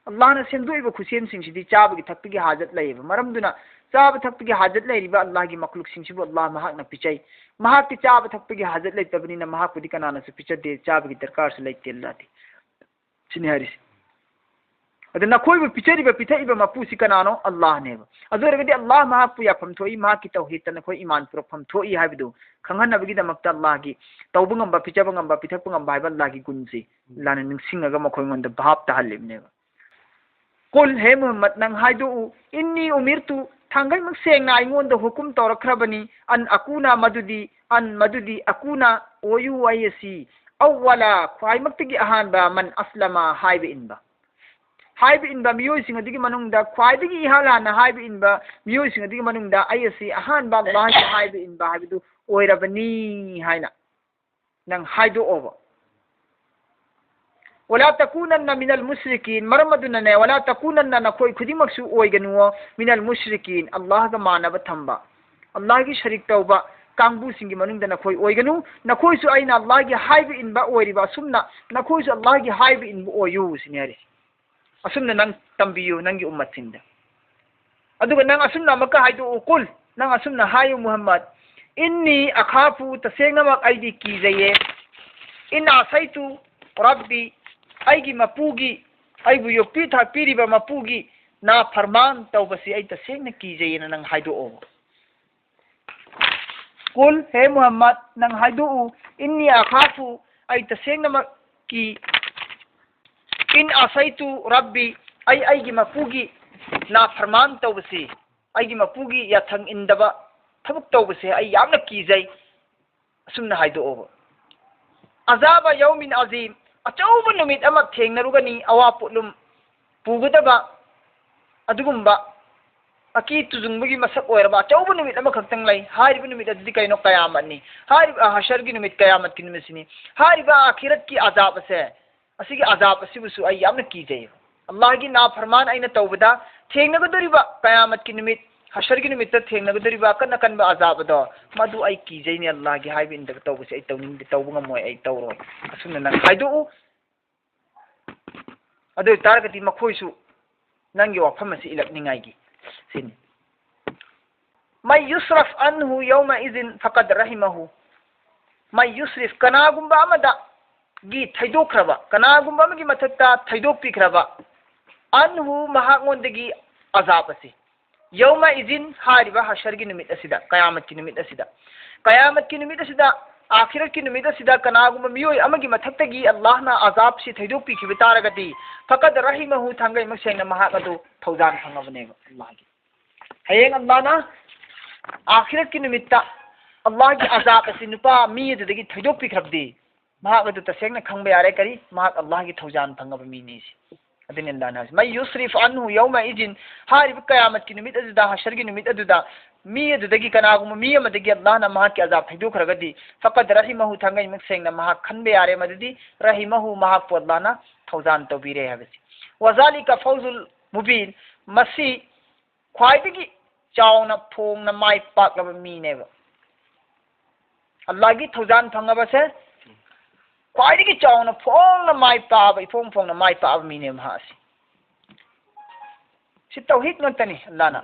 ꯑꯜꯂꯥꯍꯅ ꯁꯦꯝꯗꯣꯛꯏꯕ ꯈꯨꯠꯁꯦꯝꯁꯤꯡꯁꯤꯗꯤ ꯆꯥꯕꯒꯤ ꯊꯛꯄꯒꯤ ꯍꯥꯖꯠ ꯂꯩꯌꯦꯕ꯫ ꯃꯔꯝꯗꯨꯅ ꯆꯥꯕ ꯊꯛꯄꯒꯤ ꯍꯥꯖꯠ ꯂꯩꯔꯤꯕ ꯑꯜꯂꯥꯍꯒꯤ ꯃꯈꯂꯨꯛꯁꯤꯡꯁꯤꯕꯨ ꯑꯜꯂꯥꯍ ꯃꯍꯥꯛꯅ ꯄꯤꯖꯩ꯫ ꯃꯍꯥꯛꯇꯤ ꯆꯥꯕ ꯊꯛꯄꯒꯤ ꯍꯥꯖꯠ ꯂꯩꯇꯕꯅꯤꯅ ꯃꯍꯥꯛꯄꯨꯗꯤ ꯀꯅꯥꯅꯁꯨ ꯄꯤꯖꯗꯦ, ꯆꯥꯕꯒꯤ ꯗꯔꯀꯥꯔꯁꯨ ꯂꯩꯇꯦ ꯑꯜꯂꯥꯍꯗꯤ꯫ ꯁꯤꯅꯤ ꯍꯥꯏꯔꯤꯁꯤ꯫ ꯑꯗ ꯅꯈꯣꯏꯕꯨ ꯄꯤꯖꯔꯤꯕ ꯄꯤꯊꯛꯏꯕ ꯃꯄꯨꯁꯤ ꯀꯅꯥꯅꯣ? ꯑꯜꯂꯥꯍꯅꯦꯕ꯫ ꯑꯗꯨ ꯑꯣꯏꯔꯒꯗꯤ ꯑꯜꯂꯥꯍ ꯃꯍꯥꯛꯄꯨ ꯌꯥꯐꯝ ꯊꯣꯛꯏ, ꯃꯍꯥꯛꯀꯤ ꯇꯧꯍꯤꯗꯇ ꯅꯈꯣꯏ ꯏꯃꯥꯟ ꯄꯨꯔꯛꯐꯝ ꯊꯣꯛꯏ ꯍꯥꯏꯕꯗꯨ ꯈꯪꯍꯟꯅꯕꯒꯤꯗꯃꯛꯇ ꯑꯜꯂꯥꯍꯒꯤ ꯇꯧꯕ ꯉꯝꯕ, ꯄꯤꯖꯕ ꯉꯝꯕ, ꯄꯤꯊꯛꯄ ꯉꯝꯕ ꯍꯥꯏꯕ ꯑꯜꯂꯥꯍꯒꯤ ꯒꯨꯟꯁꯤ ꯑꯜꯂꯥꯍꯅ ꯅꯤꯡꯁꯤꯡꯉꯒ ꯃꯈꯣꯏꯉꯣꯟꯗ ꯚꯥꯞ ꯇꯥꯍꯜꯂꯤꯕꯅꯦꯕ꯫ ꯀꯨꯜ, ꯍꯦ ꯃꯨꯍꯝꯃꯗ, ꯅꯪ ꯍꯥꯏꯗꯣꯛꯎ, ꯏꯟꯅꯤ ꯎꯃꯤꯔꯇꯨ, ꯊꯥꯡꯒꯩꯃꯛ ꯁꯦꯡꯅ ꯑꯩꯉꯣꯟꯗ ꯍꯨꯀꯨꯝ ꯇꯧꯔꯛꯈ꯭ꯔꯕꯅꯤ, ꯑꯟ ꯑꯀꯨꯅ, ꯃꯗꯨꯗꯤ, ꯑꯟ, ꯃꯗꯨꯗꯤ, ꯑꯀꯨꯅ, ꯑꯣꯏꯌꯨ ꯑꯩ ꯑꯁꯤ, ꯑꯧꯋꯂ, ꯈ꯭ꯋꯥꯏꯃꯛꯇꯒꯤ ꯑꯍꯥꯟꯕ, ꯃꯟ ꯑꯁꯂꯃ, ꯍꯥꯏꯕ ꯏꯟꯕ꯫ ꯍꯥꯏꯕ ꯏꯟꯕ ꯃꯤꯑꯣꯏꯁꯤꯡ ꯑꯗꯨꯒꯤ ꯃꯅꯨꯡꯗ, ꯈ꯭ꯋꯥꯏꯗꯒꯤ ꯏꯍꯥꯟ ꯍꯥꯟꯅ ꯍꯥꯏꯕ ꯏꯟꯕ ꯃꯤꯑꯣꯏꯁꯤꯡ ꯑꯗꯨꯒꯤ ꯃꯅꯨꯡꯗ ꯑꯩ ꯑꯁꯤ ꯑꯍꯥꯟꯕ ꯑꯜꯂꯥꯍꯒꯤ ꯍꯥꯏꯕ ꯏꯟꯕ ꯍꯥꯏꯕꯗꯨ ꯑꯣꯏꯔꯕꯅꯤ ꯍꯥꯏꯅ ꯅꯪ ꯍꯥꯏꯗꯣꯛꯑꯣꯕ꯫ "ꯋꯂꯥ ꯇꯀꯨꯅꯟꯅ ꯃꯤꯅꯜ ꯃꯨꯁ꯭ꯔꯤꯀꯤꯟ", ꯃꯔꯝ ꯑꯗꯨꯅꯅꯦ, "ꯋꯂꯥ ꯇꯀꯨꯅꯟꯅ", ꯅꯈꯣꯏ ꯈꯨꯗꯤꯡꯃꯛꯁꯨ ꯑꯣꯏꯒꯅꯨꯋꯣ, "ꯃꯤꯅꯜ ꯃꯨꯁ꯭ꯔꯤꯀꯤꯟ", ꯑꯜꯂꯥꯍꯒ ꯃꯥꯟꯅꯕ ꯊꯝꯕ, ꯑꯜꯂꯥꯍꯒꯤ ꯁꯔꯤꯛ ꯇꯧꯕ, ꯀꯥꯡꯕꯨꯁꯤꯡꯒꯤ ꯃꯅꯨꯡꯗ ꯅꯈꯣꯏ ꯑꯣꯏꯒꯅꯨ꯫ ꯅꯈꯣꯏꯁꯨ ꯑꯩꯅ ꯑꯜꯂꯥꯍꯒꯤ ꯍꯥꯏꯕ ꯏꯟꯕ ꯑꯣꯏꯔꯤꯕ ꯑꯁꯨꯝꯅ ꯅꯈꯣꯏꯁꯨ ꯑꯜꯂꯥꯍꯒꯤ ꯍꯥꯏꯕ ꯏꯟꯕ ꯑꯣꯏꯌꯨ ꯁꯤꯅꯤ ꯍꯥꯏꯔꯤꯁꯦ꯫ ꯑꯁꯨꯝꯅ ꯅꯪ ꯇꯝꯕꯤꯌꯨ ꯅꯪꯒꯤ ꯎꯝꯃꯠꯁꯤꯡꯗ꯫ ꯑꯗꯨꯒ ꯅꯪ ꯑꯁꯨꯝꯅ ꯑꯃꯨꯛꯀ ꯍꯥꯏꯗꯣꯛꯎ, ꯀꯨꯜ, ꯅꯪ ꯑꯁꯨꯝꯅ ꯍꯥꯏꯌꯨ ꯃꯨꯍꯝꯃꯗ, ꯏꯟꯅꯤ ꯑꯈꯥꯐꯨ, ꯇꯁꯦꯡꯅꯃꯛ ꯑꯩꯗꯤ ꯀꯤꯖꯩꯌꯦ, ꯏꯟ ꯑꯁꯩꯇꯨ ꯔꯕꯤ, ꯑꯩꯒꯤ ꯃꯄꯨꯒꯤ, ꯑꯩꯕꯨ ꯌꯣꯛꯄꯤ ꯊꯥꯛꯄꯤꯔꯤꯕ ꯃꯄꯨꯒꯤ ꯅꯥꯐꯔꯃꯥꯟ ꯇꯧꯕꯁꯤ ꯑꯩ ꯇꯁꯦꯡꯅ ꯀꯤꯖꯩꯌꯦꯅ ꯅꯪ ꯍꯥꯏꯗꯣꯛꯑꯣꯕ꯫ ꯀꯨꯜ, ꯍꯦ ꯃꯨꯍꯝꯃꯗ, ꯅꯪ ꯍꯥꯏꯗꯣꯛꯎ, ꯏꯟꯅꯤ ꯑꯈꯥꯐꯨ, ꯑꯩ ꯇꯁꯦꯡꯅꯃꯛ ꯀꯤ, ꯏꯟ ꯑꯁꯩꯇꯨ ꯔꯕꯤ, ꯑꯩ ꯑꯩꯒꯤ ꯃꯄꯨꯒꯤ ꯅꯥꯐꯔꯃꯥꯟ ꯇꯧꯕꯁꯤ, ꯑꯩꯒꯤ ꯃꯄꯨꯒꯤ ꯌꯥꯊꯪ ꯏꯟꯗꯕ ꯊꯕꯛ ꯇꯧꯕꯁꯦ ꯑꯩ ꯌꯥꯝꯅ ꯀꯤꯖꯩ꯫ ꯑꯁꯨꯝꯅ ꯍꯥꯏꯗꯣꯛꯑꯣꯕ꯫ ꯑꯖꯥꯕ ꯌꯧꯃꯤꯟ ꯑꯖꯤꯝ, ꯑꯆꯧꯕ ꯅꯨꯃꯤꯠ ꯑꯃ ꯊꯦꯡꯅꯔꯨꯒꯅꯤ, ꯑꯋꯥ ꯄꯣꯠꯂꯨꯝ ꯄꯨꯒꯗꯕ ꯑꯗꯨꯒꯨꯝꯕ ꯑꯀꯤ ꯇꯨꯖꯨꯡꯕꯒꯤ ꯃꯁꯛ ꯑꯣꯏꯔꯕ ꯑꯆꯧꯕ ꯅꯨꯃꯤꯠ ꯑꯃꯈꯛꯇꯪ ꯂꯩ꯫ ꯍꯥꯏꯔꯤꯕ ꯅꯨꯃꯤꯠ ꯑꯗꯨꯗꯤ ꯀꯩꯅꯣ? ꯀꯌꯥꯃꯠꯅꯤ꯫ ꯍꯥꯏꯔꯤꯕ, ꯑ, ꯍꯁꯔꯒꯤ ꯅꯨꯃꯤꯠ, ꯀꯌꯥꯃꯠꯀꯤ ꯅꯨꯃꯤꯠꯁꯤꯅꯤ꯫ ꯍꯥꯏꯔꯤꯕ ꯑꯥꯈꯤꯔꯠꯀꯤ ꯑꯖꯥꯕ ꯑꯁꯦ, ꯑꯁꯤꯒꯤ ꯑꯖꯥꯕ ꯑꯁꯤꯕꯨꯁꯨ ꯑꯩ ꯌꯥꯝꯅ ꯀꯤꯖꯩ꯫ ꯑꯜꯂꯥꯍꯒꯤ ꯅꯥꯐꯔꯃꯥꯟ ꯑꯩꯅ ꯇꯧꯕꯗ ꯊꯦꯡꯅꯒꯗꯧꯔꯤꯕ ꯀꯌꯥꯃꯠꯀꯤ ꯅꯨꯃꯤꯠ, ꯍꯁꯔꯒꯤ ꯅꯨꯃꯤꯠꯇ ꯊꯦꯡꯅꯒꯗꯧꯔꯤꯕ ꯑꯀꯟ ꯑꯀꯟꯕ ꯑꯖꯥꯕ ꯑꯗꯣ, ꯃꯗꯨ ꯑꯩ ꯀꯤꯖꯩꯅꯦ꯫ ꯑꯜꯂꯥꯍꯒꯤ ꯍꯥꯏꯕ ꯏꯟꯗꯕ ꯇꯧꯕꯁꯦ ꯑꯩ ꯇꯧꯅꯤꯡꯗꯦ, ꯇꯧꯕ ꯉꯝꯃꯣꯏ, ꯑꯩ ꯇꯧꯔꯣꯏ꯫ ꯑꯁꯨꯝꯅ ꯅꯪ ꯍꯥꯏꯗꯣꯛꯎ꯫ ꯑꯗꯨ ꯑꯣꯏ ꯇꯥꯔꯒꯗꯤ ꯃꯈꯣꯏꯁꯨ ꯅꯪꯒꯤ ꯋꯥꯐꯝ ꯑꯁꯤ ꯏꯜꯂꯛꯅꯤꯡꯉꯥꯏꯒꯤ ꯁꯤꯅꯤ꯫ ꯃꯩ ꯌꯨꯁꯔꯐ ꯑꯟꯍꯨ ꯌꯧꯃ ꯏꯖꯤꯟ ꯐꯀꯠ ꯔꯍꯤꯃꯍꯨ꯫ ꯃꯩ ꯌꯨꯁꯔꯤꯐ, ꯀꯅꯥꯒꯨꯝꯕ ꯑꯃꯗꯒꯤ ꯊꯩꯗꯣꯛꯈ꯭ꯔꯕ, ꯀꯅꯥꯒꯨꯝꯕ ꯑꯃꯒꯤ ꯃꯊꯛꯇ ꯊꯩꯗꯣꯛꯄꯤꯈ꯭ꯔꯕ, ꯑꯟꯍꯨ, ꯃꯍꯥꯛꯉꯣꯟꯗꯒꯤ ꯑꯖꯥꯕ ꯑꯁꯤ, ꯌꯧꯃ ꯏꯖꯤꯟ, ꯍꯥꯏꯔꯤꯕ ꯍꯁꯔꯒꯤ ꯅꯨꯃꯤꯠ ꯑꯁꯤꯗ, ꯀꯌꯥꯃꯠꯀꯤ ꯅꯨꯃꯤꯠ ꯑꯁꯤꯗ, ꯀꯌꯥꯃꯠꯀꯤ ꯅꯨꯃꯤꯠ ꯑꯁꯤꯗ, ꯑꯥꯈꯤꯔꯠꯀꯤ ꯅꯨꯃꯤꯠ ꯑꯁꯤꯗ ꯀꯅꯥꯒꯨꯝꯕ ꯃꯤꯑꯣꯏ ꯑꯃꯒꯤ ꯃꯊꯛꯇꯒꯤ ꯑꯜꯂꯥꯍꯅ ꯑꯖꯥꯕꯁꯤ ꯊꯩꯗꯣꯛꯄꯤꯈꯤꯕ ꯇꯥꯔꯒꯗꯤ, ꯐꯀꯠ ꯔꯍꯤꯃꯍꯨ, ꯊꯥꯡꯒꯩꯃꯛ ꯁꯦꯡꯅ ꯃꯍꯥꯛ ꯑꯗꯨ ꯊꯧꯖꯥꯟ ꯐꯪꯉꯕꯅꯦꯕ ꯑꯜꯂꯥꯍꯒꯤ꯫ ꯍꯌꯦꯡ ꯑꯜꯂꯥꯍꯅ ꯑꯥꯈꯤꯔꯠꯀꯤ ꯅꯨꯃꯤꯠꯇ ꯑꯜꯂꯥꯍꯒꯤ ꯑꯖꯥꯕ ꯑꯁꯤ ꯅꯨꯄꯥ ꯃꯤ ꯑꯗꯨꯗꯒꯤ ꯊꯩꯗꯣꯛꯄꯤꯈ꯭ꯔꯕꯗꯤ, ꯃꯍꯥꯛ ꯑꯗꯨ ꯇꯁꯦꯡꯅ ꯈꯪꯕ ꯌꯥꯔꯦ ꯀꯔꯤ? ꯃꯍꯥꯛ ꯑꯜꯂꯥꯍꯒꯤ ꯊꯧꯖꯥꯟ ꯐꯪꯉꯕ ꯃꯤꯅꯤ ꯁꯤ꯫ ꯑꯗꯨꯅꯤ ꯑꯜꯂꯥꯍꯅ ꯍꯥꯏꯁꯦ, "ꯃꯩ ꯌꯨꯁꯔꯤꯐ ꯑꯟꯍꯨ ꯌꯧꯃ ꯏꯖꯤꯟ", ꯍꯥꯏꯔꯤꯕ ꯀꯌꯥꯃꯠꯀꯤ ꯅꯨꯃꯤꯠ ꯑꯗꯨꯗ, ꯍꯁꯔꯒꯤ ꯅꯨꯃꯤꯠ ꯑꯗꯨꯗ, ꯃꯤ ꯑꯗꯨꯗꯒꯤ, ꯀꯅꯥꯒꯨꯝꯕ ꯃꯤ ꯑꯃꯗꯒꯤ ꯑꯜꯂꯥꯍꯅ ꯃꯍꯥꯛꯀꯤ ꯑꯖꯥꯕ ꯊꯩꯗꯣꯛꯈ꯭ꯔꯒꯗꯤ, "ꯐꯀꯠ ꯔꯍꯤꯃꯍꯨ", ꯊꯥꯡꯒꯩꯃꯛ ꯁꯦꯡꯅ ꯃꯍꯥꯛ ꯈꯟꯕ ꯌꯥꯔꯦ ꯃꯗꯨꯗꯤ, "ꯔꯍꯤꯃꯍꯨ", ꯃꯍꯥꯛꯄꯨ ꯑꯜꯂꯥꯍꯅ ꯊꯧꯖꯥꯟ ꯇꯧꯕꯤꯔꯦ ꯍꯥꯏꯕꯁꯤ꯫ "ꯋꯥꯖꯥꯂꯤꯀ ꯐꯧꯖꯨꯜ ꯃꯨꯕꯤꯟ", ꯃꯁꯤ ꯈ꯭ꯋꯥꯏꯗꯒꯤ ꯆꯥꯎꯅ ꯐꯣꯡꯅ ꯃꯥꯏ ꯄꯥꯛꯂꯕ ꯃꯤꯅꯦꯕ꯫ ꯑꯜꯂꯥꯍꯒꯤ ꯊꯧꯖꯥꯜ ꯐꯪꯉꯕꯁꯦ ꯈ꯭ꯋꯥꯏꯗꯒꯤ ꯆꯥꯎꯅ ꯐꯣꯡꯅ ꯃꯥꯏ ꯄꯥꯛꯑꯕ, ꯏꯐꯣꯡ ꯐꯣꯡꯅ ꯃꯥꯏ ꯄꯥꯛꯑꯕ ꯃꯤꯅꯦ ꯃꯍꯥꯛ ꯑꯁꯤ꯫ ꯁꯤ ꯇꯧꯍꯤꯗ ꯉꯥꯛꯇꯅꯤ ꯑꯜꯂꯥꯍꯅ꯫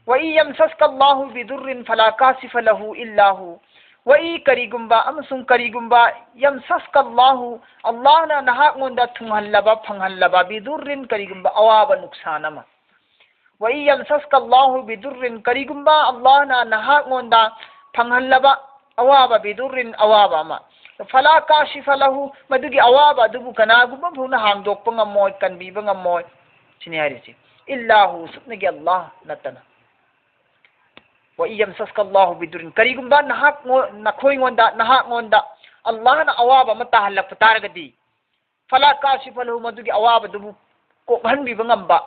"وَإِن يَمْسَسْكَ اللَّهُ بِضُرٍّ فَلَا كَاشِفَ لَهُ إِلَّا هُوَ." ꯋꯥꯏ ꯀꯔꯤꯒꯨꯝꯕ ꯑꯃꯁꯨꯡ ꯀꯔꯤꯒꯨꯝꯕ, "يَمْسَسْكَ اللَّهُ", ꯑꯜꯂꯥꯍꯅ ꯅꯍꯥꯛꯉꯣꯟꯗ ꯊꯨꯡꯍꯜꯂꯕ, ꯐꯪꯍꯜꯂꯕ, "بِضُرٍّ", ꯀꯔꯤꯒꯨꯝꯕ ꯑꯋꯥꯕ ꯅꯨꯡꯁꯥꯟ ꯑꯃ꯫ "وَإِن يَمْسَسْكَ اللَّهُ بِضُرٍّ", ꯀꯔꯤꯒꯨꯝꯕ ꯑꯜꯂꯥꯍꯅ ꯅꯍꯥꯛꯉꯣꯟꯗ ꯐꯪꯍꯜꯂꯕ ꯑꯋꯥꯕ, "بِضُرٍّ", ꯑꯋꯥꯕ ꯑꯃ, "فَلَا كَاشِفَ لَهُ", ꯃꯗꯨꯒꯤ ꯑꯋꯥꯕ ꯑꯗꯨꯕꯨ ꯀꯅꯥꯒꯨꯝꯕ ꯑꯃ ꯐꯥꯎꯅ ꯍꯥꯡꯗꯣꯛꯄ ꯉꯝꯃꯣꯏ, ꯀꯟꯕꯤꯕ ꯉꯝꯃꯣꯏ, ꯁꯤꯅꯤ ꯍꯥꯏꯔꯤꯁꯤ꯫ "إِلَّا هُوَ", ꯁꯨꯞꯅꯒꯤ ꯑꯜꯂꯥꯍ ꯅꯠꯇꯅ꯫ "وَإِن يَمْسَسْكَ اللَّهُ بِضُرٍّ", ꯀꯔꯤꯒꯨꯝꯕ ꯅꯍꯥꯛ, ꯅꯈꯣꯏꯉꯣꯟꯗ, ꯅꯍꯥꯛꯉꯣꯟꯗ ꯑꯜꯂꯥꯍꯅ ꯑꯋꯥꯕ ꯑꯃ ꯇꯥꯍꯜꯂꯛꯄ ꯇꯥꯔꯒꯗꯤ, "فَلَا كَاشِفَ لَهُ", ꯃꯗꯨꯒꯤ ꯑꯋꯥꯕꯗꯨꯕꯨ ꯀꯣꯛꯍꯟꯕꯤꯕ ꯉꯝꯕ,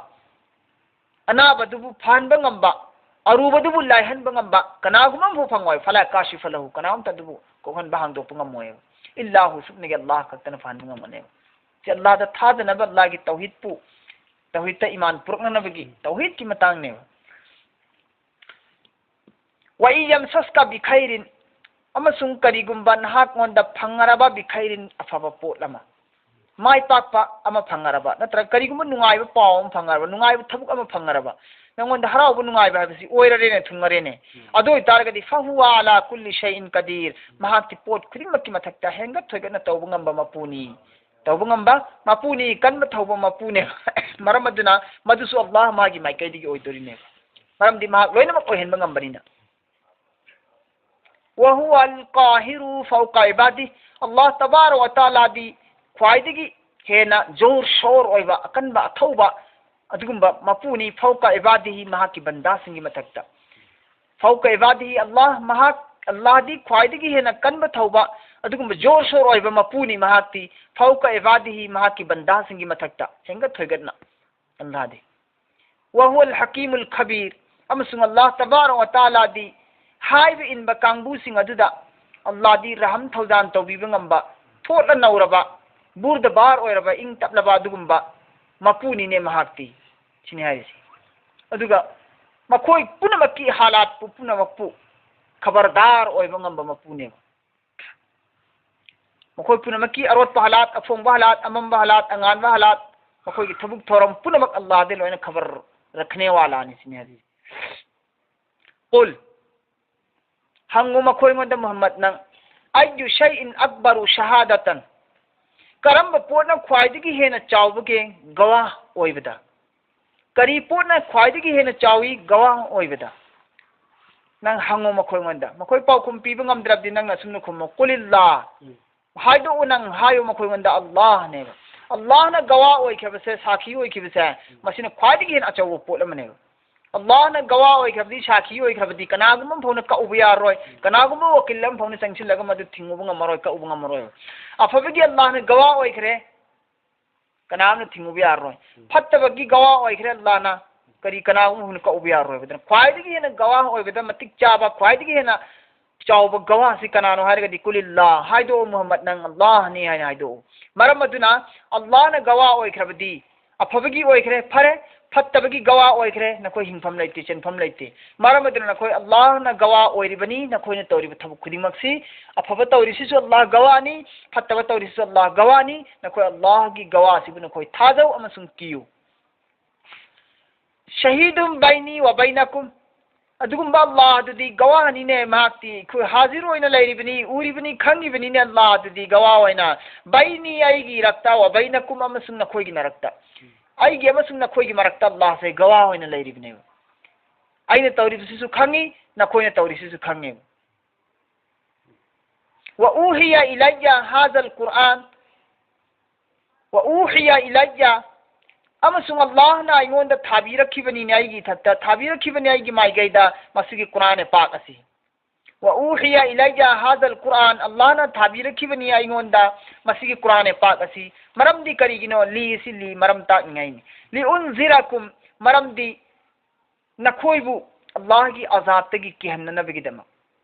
ꯑꯅꯥꯕꯗꯨꯕꯨ ꯐꯍꯟꯕ ꯉꯝꯕ, ꯑꯔꯨꯕꯗꯨꯕꯨ ꯂꯥꯏꯍꯟꯕ ꯉꯝꯕ ꯀꯅꯥꯒꯨꯝꯕ ꯑꯃꯐꯥꯎ ꯐꯪꯉꯣꯏ꯫ "فَلَا كَاشِفَ لَهُ", ꯀꯅꯥꯝꯇ ꯑꯗꯨꯕꯨ ꯀꯣꯛꯍꯟꯕ, ꯍꯥꯡꯗꯣꯛꯄ ꯉꯝꯃꯣꯏꯕ꯫ "إِلَّا هُوَ", ꯁꯨꯞꯅꯒꯤ ꯑꯜꯂꯥꯍ ꯈꯛꯇꯅ ꯐꯍꯟꯕ ꯉꯝꯒꯅꯦꯕ꯫ ꯁꯤ ꯑꯜꯂꯥꯍꯗ ꯊꯥꯖꯅꯕ, ꯑꯜꯂꯥꯍꯒꯤ ꯇꯧꯍꯤꯗꯄꯨ, ꯇꯧꯍꯤꯗꯇ ꯏꯃꯥꯟ ꯄꯨꯔꯛꯅꯅꯕꯒꯤ ꯇꯧꯍꯤꯗꯀꯤ ꯃꯇꯥꯡꯅꯦꯕ꯫ "وَإِن يَمْسَسْكَ بِخَيْرٍ", ꯑꯃꯁꯨꯡ ꯀꯔꯤꯒꯨꯝꯕ ꯅꯍꯥꯛꯉꯣꯟꯗ ꯐꯪꯉꯔꯕ, "بِخَيْرٍ", ꯑꯐꯕ ꯄꯣꯠ ꯑꯃ, ꯃꯥꯏ ꯄꯥꯛꯄ ꯑꯃ ꯐꯪꯉꯔꯕ, ꯅꯠꯇ꯭ꯔꯒ ꯀꯔꯤꯒꯨꯝꯕ ꯅꯨꯡꯉꯥꯏꯕ ꯄꯥꯎ ꯑꯃ ꯐꯪꯉꯔꯕ, ꯅꯨꯡꯉꯥꯏꯕ ꯊꯕꯛ ꯑꯃ ꯐꯪꯉꯔꯕ, ꯅꯉꯣꯟꯗ ꯍꯔꯥꯎꯕ ꯅꯨꯡꯉꯥꯏꯕ ꯍꯥꯏꯕꯁꯤ ꯑꯣꯏꯔꯔꯦꯅꯦ, ꯊꯨꯡꯉꯔꯦꯅꯦ꯫ ꯑꯗꯨ ꯑꯣꯏꯇꯥꯔꯒꯗꯤ, "فَهُوَ عَلَى كُلِّ شَيْءٍ قَدِيرٌ", ꯃꯍꯥꯛꯇꯤ ꯄꯣꯠ ꯈꯨꯗꯤꯡꯃꯛꯀꯤ ꯃꯊꯛꯇ ꯍꯦꯟꯒꯠ ꯊꯣꯏꯒꯠꯅ ꯇꯧꯕ ꯉꯝꯕ ꯃꯄꯨꯅꯤ꯫ ꯇꯧꯕ ꯉꯝꯕ ꯃꯄꯨꯅꯤ, ꯀꯟꯕ ꯊꯧꯕ ꯃꯄꯨꯅꯦꯕ꯫ ꯃꯔꯝ ꯑꯗꯨꯅ ꯃꯗꯨꯁꯨ ꯑꯜꯂꯥꯍ ꯃꯥꯒꯤ ꯃꯥꯏꯀꯩꯗꯒꯤ ꯑꯣꯏꯗꯣꯔꯤꯅꯦꯕ꯫ ꯃꯔꯝꯗꯤ ꯃꯍꯥꯛ ꯂꯣꯏꯅꯃꯛ ꯑꯣꯏꯍꯟꯕ ꯉꯝꯕꯅꯤꯅ꯫ "وَهُوَ الْقَاهِرُ فَوْقَ عِبَادِهِ", ꯑꯜꯂꯥꯍ ꯇꯕꯥꯔꯛ ꯋ ꯇꯥꯂꯥꯗꯤ ꯈ꯭ꯋꯥꯏꯗꯒꯤ ꯍꯦꯟꯅ ꯖꯣꯔ ꯁꯣꯔ ꯑꯣꯏꯕ, ꯑꯀꯟꯕ ꯑꯊꯧꯕ ꯑꯗꯨꯒꯨꯝꯕ ꯃꯄꯨꯅꯤ, "فَوْقَ عِبَادِهِ", ꯃꯍꯥꯛꯀꯤ ꯕꯟꯗꯥꯁꯤꯡꯒꯤ ꯃꯊꯛꯇ꯫ "فَوْقَ عِبَادِهِ", ꯑꯜꯂꯥꯍ, ꯃꯍꯥꯛ, ꯑꯜꯂꯥꯍꯗꯤ ꯈ꯭ꯋꯥꯏꯗꯒꯤ ꯍꯦꯟꯅ ꯀꯟꯕ ꯊꯧꯕ ꯑꯗꯨꯒꯨꯝꯕ ꯖꯣꯔ ꯁꯣꯔ ꯑꯣꯏꯕ ꯃꯄꯨꯅꯤ ꯃꯍꯥꯛꯇꯤ, "فَوْقَ عِبَادِهِ", ꯃꯍꯥꯛꯀꯤ ꯕꯟꯗꯥꯁꯤꯡꯒꯤ ꯃꯊꯛꯇ ꯍꯦꯟꯒꯠ ꯊꯣꯏꯒꯠꯅ꯫ ꯑꯜꯂꯥꯍꯗꯤ "وَهُوَ الْحَكِيمُ الْخَبِيرُ", ꯑꯃꯁꯨꯡ ꯑꯜꯂꯥꯍ ꯇꯕꯥꯔꯛ ꯋ ꯇꯥꯂꯥꯗꯤ ꯍꯥꯏꯕ ꯏꯟꯕ ꯀꯥꯡꯕꯨꯁꯤꯡ ꯑꯗꯨꯗ ꯑꯜꯂꯥꯍꯗꯤ ꯔꯍꯝ ꯊꯧꯖꯥꯟ ꯇꯧꯕꯤꯕ ꯉꯝꯕ, ꯊꯣꯠꯂ ꯅꯧꯔꯕ, ꯕꯨꯔꯗꯕꯥꯔ ꯑꯣꯏꯔꯕ, ꯏꯪ ꯇꯞꯂꯕ ꯑꯗꯨꯒꯨꯝꯕ ꯃꯄꯨꯅꯤꯅꯦ ꯃꯍꯥꯛꯇꯤ, ꯁꯤꯅꯤ ꯍꯥꯏꯔꯤꯁꯤ꯫ ꯑꯗꯨꯒ ꯃꯈꯣꯏ ꯄꯨꯝꯅꯃꯛꯀꯤ ꯍꯥꯂꯥꯠꯄꯨ ꯄꯨꯝꯅꯃꯛꯄꯨ ꯈꯕꯔꯗꯥꯔ ꯑꯣꯏꯕ ꯉꯝꯕ ꯃꯄꯨꯅꯦꯕ꯫ ꯃꯈꯣꯏ ꯄꯨꯝꯅꯃꯛꯀꯤ ꯑꯔꯣꯠꯄ ꯍꯥꯂꯥꯠ, ꯑꯐꯣꯡꯕ ꯍꯥꯂꯥꯠ, ꯑꯃꯝꯕ ꯍꯥꯂꯥꯠ, ꯑꯉꯥꯟꯕ ꯍꯥꯂꯥꯠ, ꯃꯈꯣꯏꯒꯤ ꯊꯕꯛ ꯊꯧꯔꯝ ꯄꯨꯝꯅꯃꯛ ꯑꯜꯂꯥꯍꯗꯤ ꯂꯣꯏꯅ ꯈꯕꯔ ꯔꯈꯅꯦ ꯋꯥꯂꯥꯅꯤ ꯁꯤꯅꯤ ꯍꯥꯏꯔꯤꯁꯦ꯫ ꯀꯨꯜ, ꯍꯪꯉꯨ ꯃꯈꯣꯏꯉꯣꯟꯗ ꯃꯨꯍꯝꯃꯗ ꯅꯪ, "ꯑꯩꯌꯨ ꯁꯩꯏꯟ ꯑꯛꯕꯔꯨ ꯁꯍꯥꯗꯇꯟ?" ꯀꯔꯝꯕ ꯄꯣꯠꯅ ꯈ꯭ꯋꯥꯏꯗꯒꯤ ꯍꯦꯟꯅ ꯆꯥꯎꯕꯒꯦ ꯒꯋꯥ ꯑꯣꯏꯕꯗ? ꯀꯔꯤ ꯄꯣꯠꯅ ꯈ꯭ꯋꯥꯏꯗꯒꯤ ꯍꯦꯟꯅ ꯆꯥꯎꯏ ꯒꯋꯥ ꯑꯣꯏꯕꯗ? ꯅꯪ ꯍꯪꯉꯨ ꯃꯈꯣꯏꯉꯣꯟꯗ꯫ ꯃꯈꯣꯏ ꯄꯥꯎꯈꯨꯝ ꯄꯤꯕ ꯉꯝꯗ꯭ꯔꯕꯗꯤ ꯅꯪꯅ ꯑꯁꯨꯝꯅ ꯈꯨꯝꯃꯣ, "ꯀꯨꯂꯤꯜꯂꯥ"꯫ ꯎꯝ꯫ ꯍꯥꯏꯗꯣꯛꯎ, ꯅꯪ ꯍꯥꯏꯌꯨ ꯃꯈꯣꯏꯉꯣꯟꯗ, "ꯑꯜꯂꯥꯍꯅꯦꯕ"꯫ ꯑꯜꯂꯥꯍꯅ ꯒꯋꯥ ꯑꯣꯏꯈ꯭ꯔꯕꯁꯦ, ꯁꯥꯈꯤ ꯑꯣꯏꯈꯤꯕꯁꯦ, ꯃꯁꯤꯅ ꯈ꯭ꯋꯥꯏꯗꯒꯤ ꯍꯦꯟꯅ ꯑꯆꯧꯕ ꯄꯣꯠ ꯑꯃꯅꯦꯕ꯫ ꯑꯜꯂꯥꯍꯅ ꯒꯋꯥ ꯑꯣꯏꯈ꯭ꯔꯕꯗꯤ, ꯁꯥꯈꯤ ꯑꯣꯏꯈ꯭ꯔꯕꯗꯤ, ꯀꯅꯥꯒꯨꯝꯕ ꯑꯃ ꯐꯥꯎꯅ ꯀꯛꯎꯕ ꯌꯥꯔꯣꯏ, ꯀꯅꯥꯒꯨꯝꯕ ꯋꯥꯀꯤꯜ ꯑꯃ ꯐꯥꯎꯅ ꯆꯪꯁꯤꯜꯂꯒ ꯃꯗꯨ ꯊꯤꯡꯉꯨꯕ ꯉꯝꯃꯔꯣꯏ, ꯀꯛꯎꯕ ꯉꯝꯃꯔꯣꯏ꯫ ꯑꯐꯕꯒꯤ ꯑꯜꯂꯥꯍꯅ ꯒꯋꯥ ꯑꯣꯏꯈ꯭ꯔꯦ, ꯀꯅꯥꯝꯅ ꯊꯤꯡꯉꯨꯕ ꯌꯥꯔꯣꯏ꯫ ꯎꯝ꯫ ꯐꯠꯇꯕꯒꯤ ꯒꯋꯥ ꯑꯣꯏꯈ꯭ꯔꯦ ꯑꯜꯂꯥꯍꯅ, ꯀꯔꯤ ꯀꯅꯥꯒꯨꯝꯕ ꯐꯥꯎꯅ ꯀꯛꯎꯕ ꯌꯥꯔꯣꯏꯕ꯫ ꯑꯗꯨꯅ ꯈ꯭ꯋꯥꯏꯗꯒꯤ ꯍꯦꯟꯅ ꯒꯋꯥ ꯑꯣꯏꯕꯗ ꯃꯇꯤꯛ ꯆꯥꯕ, ꯈ꯭ꯋꯥꯏꯗꯒꯤ ꯍꯦꯟꯅ ꯆꯥꯎꯕ ꯒꯋꯥꯁꯤ ꯀꯅꯥꯅꯣ ꯍꯥꯏꯔꯒꯗꯤ, "ꯀꯨꯂꯤꯜꯂꯥ", ꯍꯥꯏꯗꯣꯛꯑꯣ ꯃꯨꯍꯝꯃꯗ, "ꯅꯪ ꯑꯜꯂꯥꯍꯅꯤ" ꯍꯥꯏꯅ ꯍꯥꯏꯗꯣꯛꯑꯣ꯫ ꯃꯔꯝ ꯑꯗꯨꯅ ꯑꯜꯂꯥꯍꯅ ꯒꯋꯥ ꯑꯣꯏꯈ꯭ꯔꯕꯗꯤ ꯑꯐꯕꯒꯤ ꯑꯣꯏꯈ꯭ꯔꯦ, ꯐꯔꯦ, ꯐꯠꯇꯕꯒꯤ ꯒꯋꯥ ꯑꯣꯏꯈ꯭ꯔꯦ, ꯅꯈꯣꯏ ꯍꯤꯡꯐꯝ ꯂꯩꯇꯦ, ꯆꯦꯟꯐꯝ ꯂꯩꯇꯦ꯫ ꯃꯔꯝ ꯑꯗꯨꯅ ꯅꯈꯣꯏ ꯑꯜꯂꯥꯍꯅ ꯒꯋꯥ ꯑꯣꯏꯔꯤꯕꯅꯤ, ꯅꯈꯣꯏꯅ ꯇꯧꯔꯤꯕ ꯊꯕꯛ ꯈꯨꯗꯤꯡꯃꯛꯁꯤ꯫ ꯑꯐꯕ ꯇꯧꯔꯤꯁꯤꯁꯨ ꯑꯜꯂꯥꯍ ꯒꯋꯥꯅꯤ, ꯐꯠꯇꯕ ꯇꯧꯔꯤꯁꯤꯁꯨ ꯑꯜꯂꯥꯍ ꯒꯋꯥꯅꯤ꯫ ꯅꯈꯣꯏ ꯑꯜꯂꯥꯍꯒꯤ ꯒꯋꯥꯁꯤꯕꯨ ꯅꯈꯣꯏ ꯊꯥꯖꯧ ꯑꯃꯁꯨꯡ ꯀꯤꯌꯨ꯫ "ꯁꯍꯤꯗꯨꯝ ꯕꯩꯅꯤ ꯋ ꯕꯩꯅꯀꯨꯝ", ꯑꯗꯨꯒꯨꯝꯕ ꯑꯜꯂꯥꯍ ꯑꯗꯨꯗꯤ ꯒꯋꯥꯍꯅꯤꯅꯦ, ꯃꯍꯥꯛꯇꯤ ꯑꯩꯈꯣꯏ ꯍꯥꯖꯤꯔ ꯑꯣꯏꯅ ꯂꯩꯔꯤꯕꯅꯤ, ꯎꯔꯤꯕꯅꯤ, ꯈꯪꯉꯤꯕꯅꯤꯅꯦ꯫ ꯑꯜꯂꯥꯍ ꯑꯗꯨꯗꯤ ꯒꯋꯥꯍ ꯑꯣꯏꯅ, "ꯕꯩꯅꯤ", ꯑꯩꯒꯤ ꯏꯔꯛꯇ, "ꯋ ꯕꯩꯅꯀꯨꯝ", ꯑꯃꯁꯨꯡ ꯅꯈꯣꯏꯒꯤ ꯃꯔꯛꯇ, ꯑꯩꯒꯤ ꯑꯃꯁꯨꯡ ꯅꯈꯣꯏꯒꯤ ꯃꯔꯛꯇ ꯑꯜꯂꯥꯍꯁꯦ ꯒꯋꯥꯍ ꯑꯣꯏꯅ ꯂꯩꯔꯤꯕꯅꯦꯕ꯫ ꯑꯩꯅ ꯇꯧꯔꯤꯕꯁꯤꯁꯨ ꯈꯪꯉꯤ, ꯅꯈꯣꯏꯅ ꯇꯧꯔꯤꯁꯤꯁꯨ ꯈꯪꯉꯦꯕ꯫ "ꯋ ꯎꯍꯤꯌ ꯏꯂꯩꯌ ꯍꯥꯖꯜ ꯀꯨꯔꯑꯥꯟ", "ꯋ ꯎꯍꯤꯌ ꯏꯂꯩꯌ", ꯑꯃꯁꯨꯡ ꯑꯜꯂꯥꯍꯅ ꯑꯩꯉꯣꯟꯗ ꯊꯥꯕꯤꯔꯛꯈꯤꯕꯅꯤꯅꯦ, ꯑꯩꯒꯤ ꯏꯊꯛꯇ ꯊꯥꯕꯤꯔꯛꯈꯤꯕꯅꯦ, ꯑꯩꯒꯤ ꯃꯥꯏꯀꯩꯗ ꯃꯁꯤꯒꯤ ꯀꯨꯔꯥꯟ ꯄꯥꯛ ꯑꯁꯤ꯫ "ꯋ ꯎꯍꯤꯌ ꯏꯂꯩꯌ ꯍꯥꯖꯜ ꯀꯨꯔꯥꯟ", ꯑꯜꯂꯥꯍꯅ ꯊꯥꯕꯤꯔꯛꯈꯤꯕꯅꯤ ꯑꯩꯉꯣꯟꯗ ꯃꯁꯤꯒꯤ ꯀꯨꯔꯥꯟ ꯄꯥꯛ ꯑꯁꯤ꯫ ꯃꯔꯝꯗꯤ ꯀꯔꯤꯒꯤꯅꯣ? "ꯂꯤ" ꯑꯁꯤ "ꯂꯤ" ꯃꯔꯝ ꯇꯥꯛꯅꯤꯡꯉꯥꯏꯅꯤ꯫ "ꯂꯤ ꯎꯟꯖꯤꯔꯀꯨꯝ", ꯃꯔꯝꯗꯤ ꯅꯈꯣꯏꯕꯨ ꯑꯜꯂꯥꯍꯒꯤ ꯑꯖꯥꯕꯇꯒꯤ ꯀꯤꯍꯟꯅꯅꯕꯒꯤꯗꯃꯛ꯫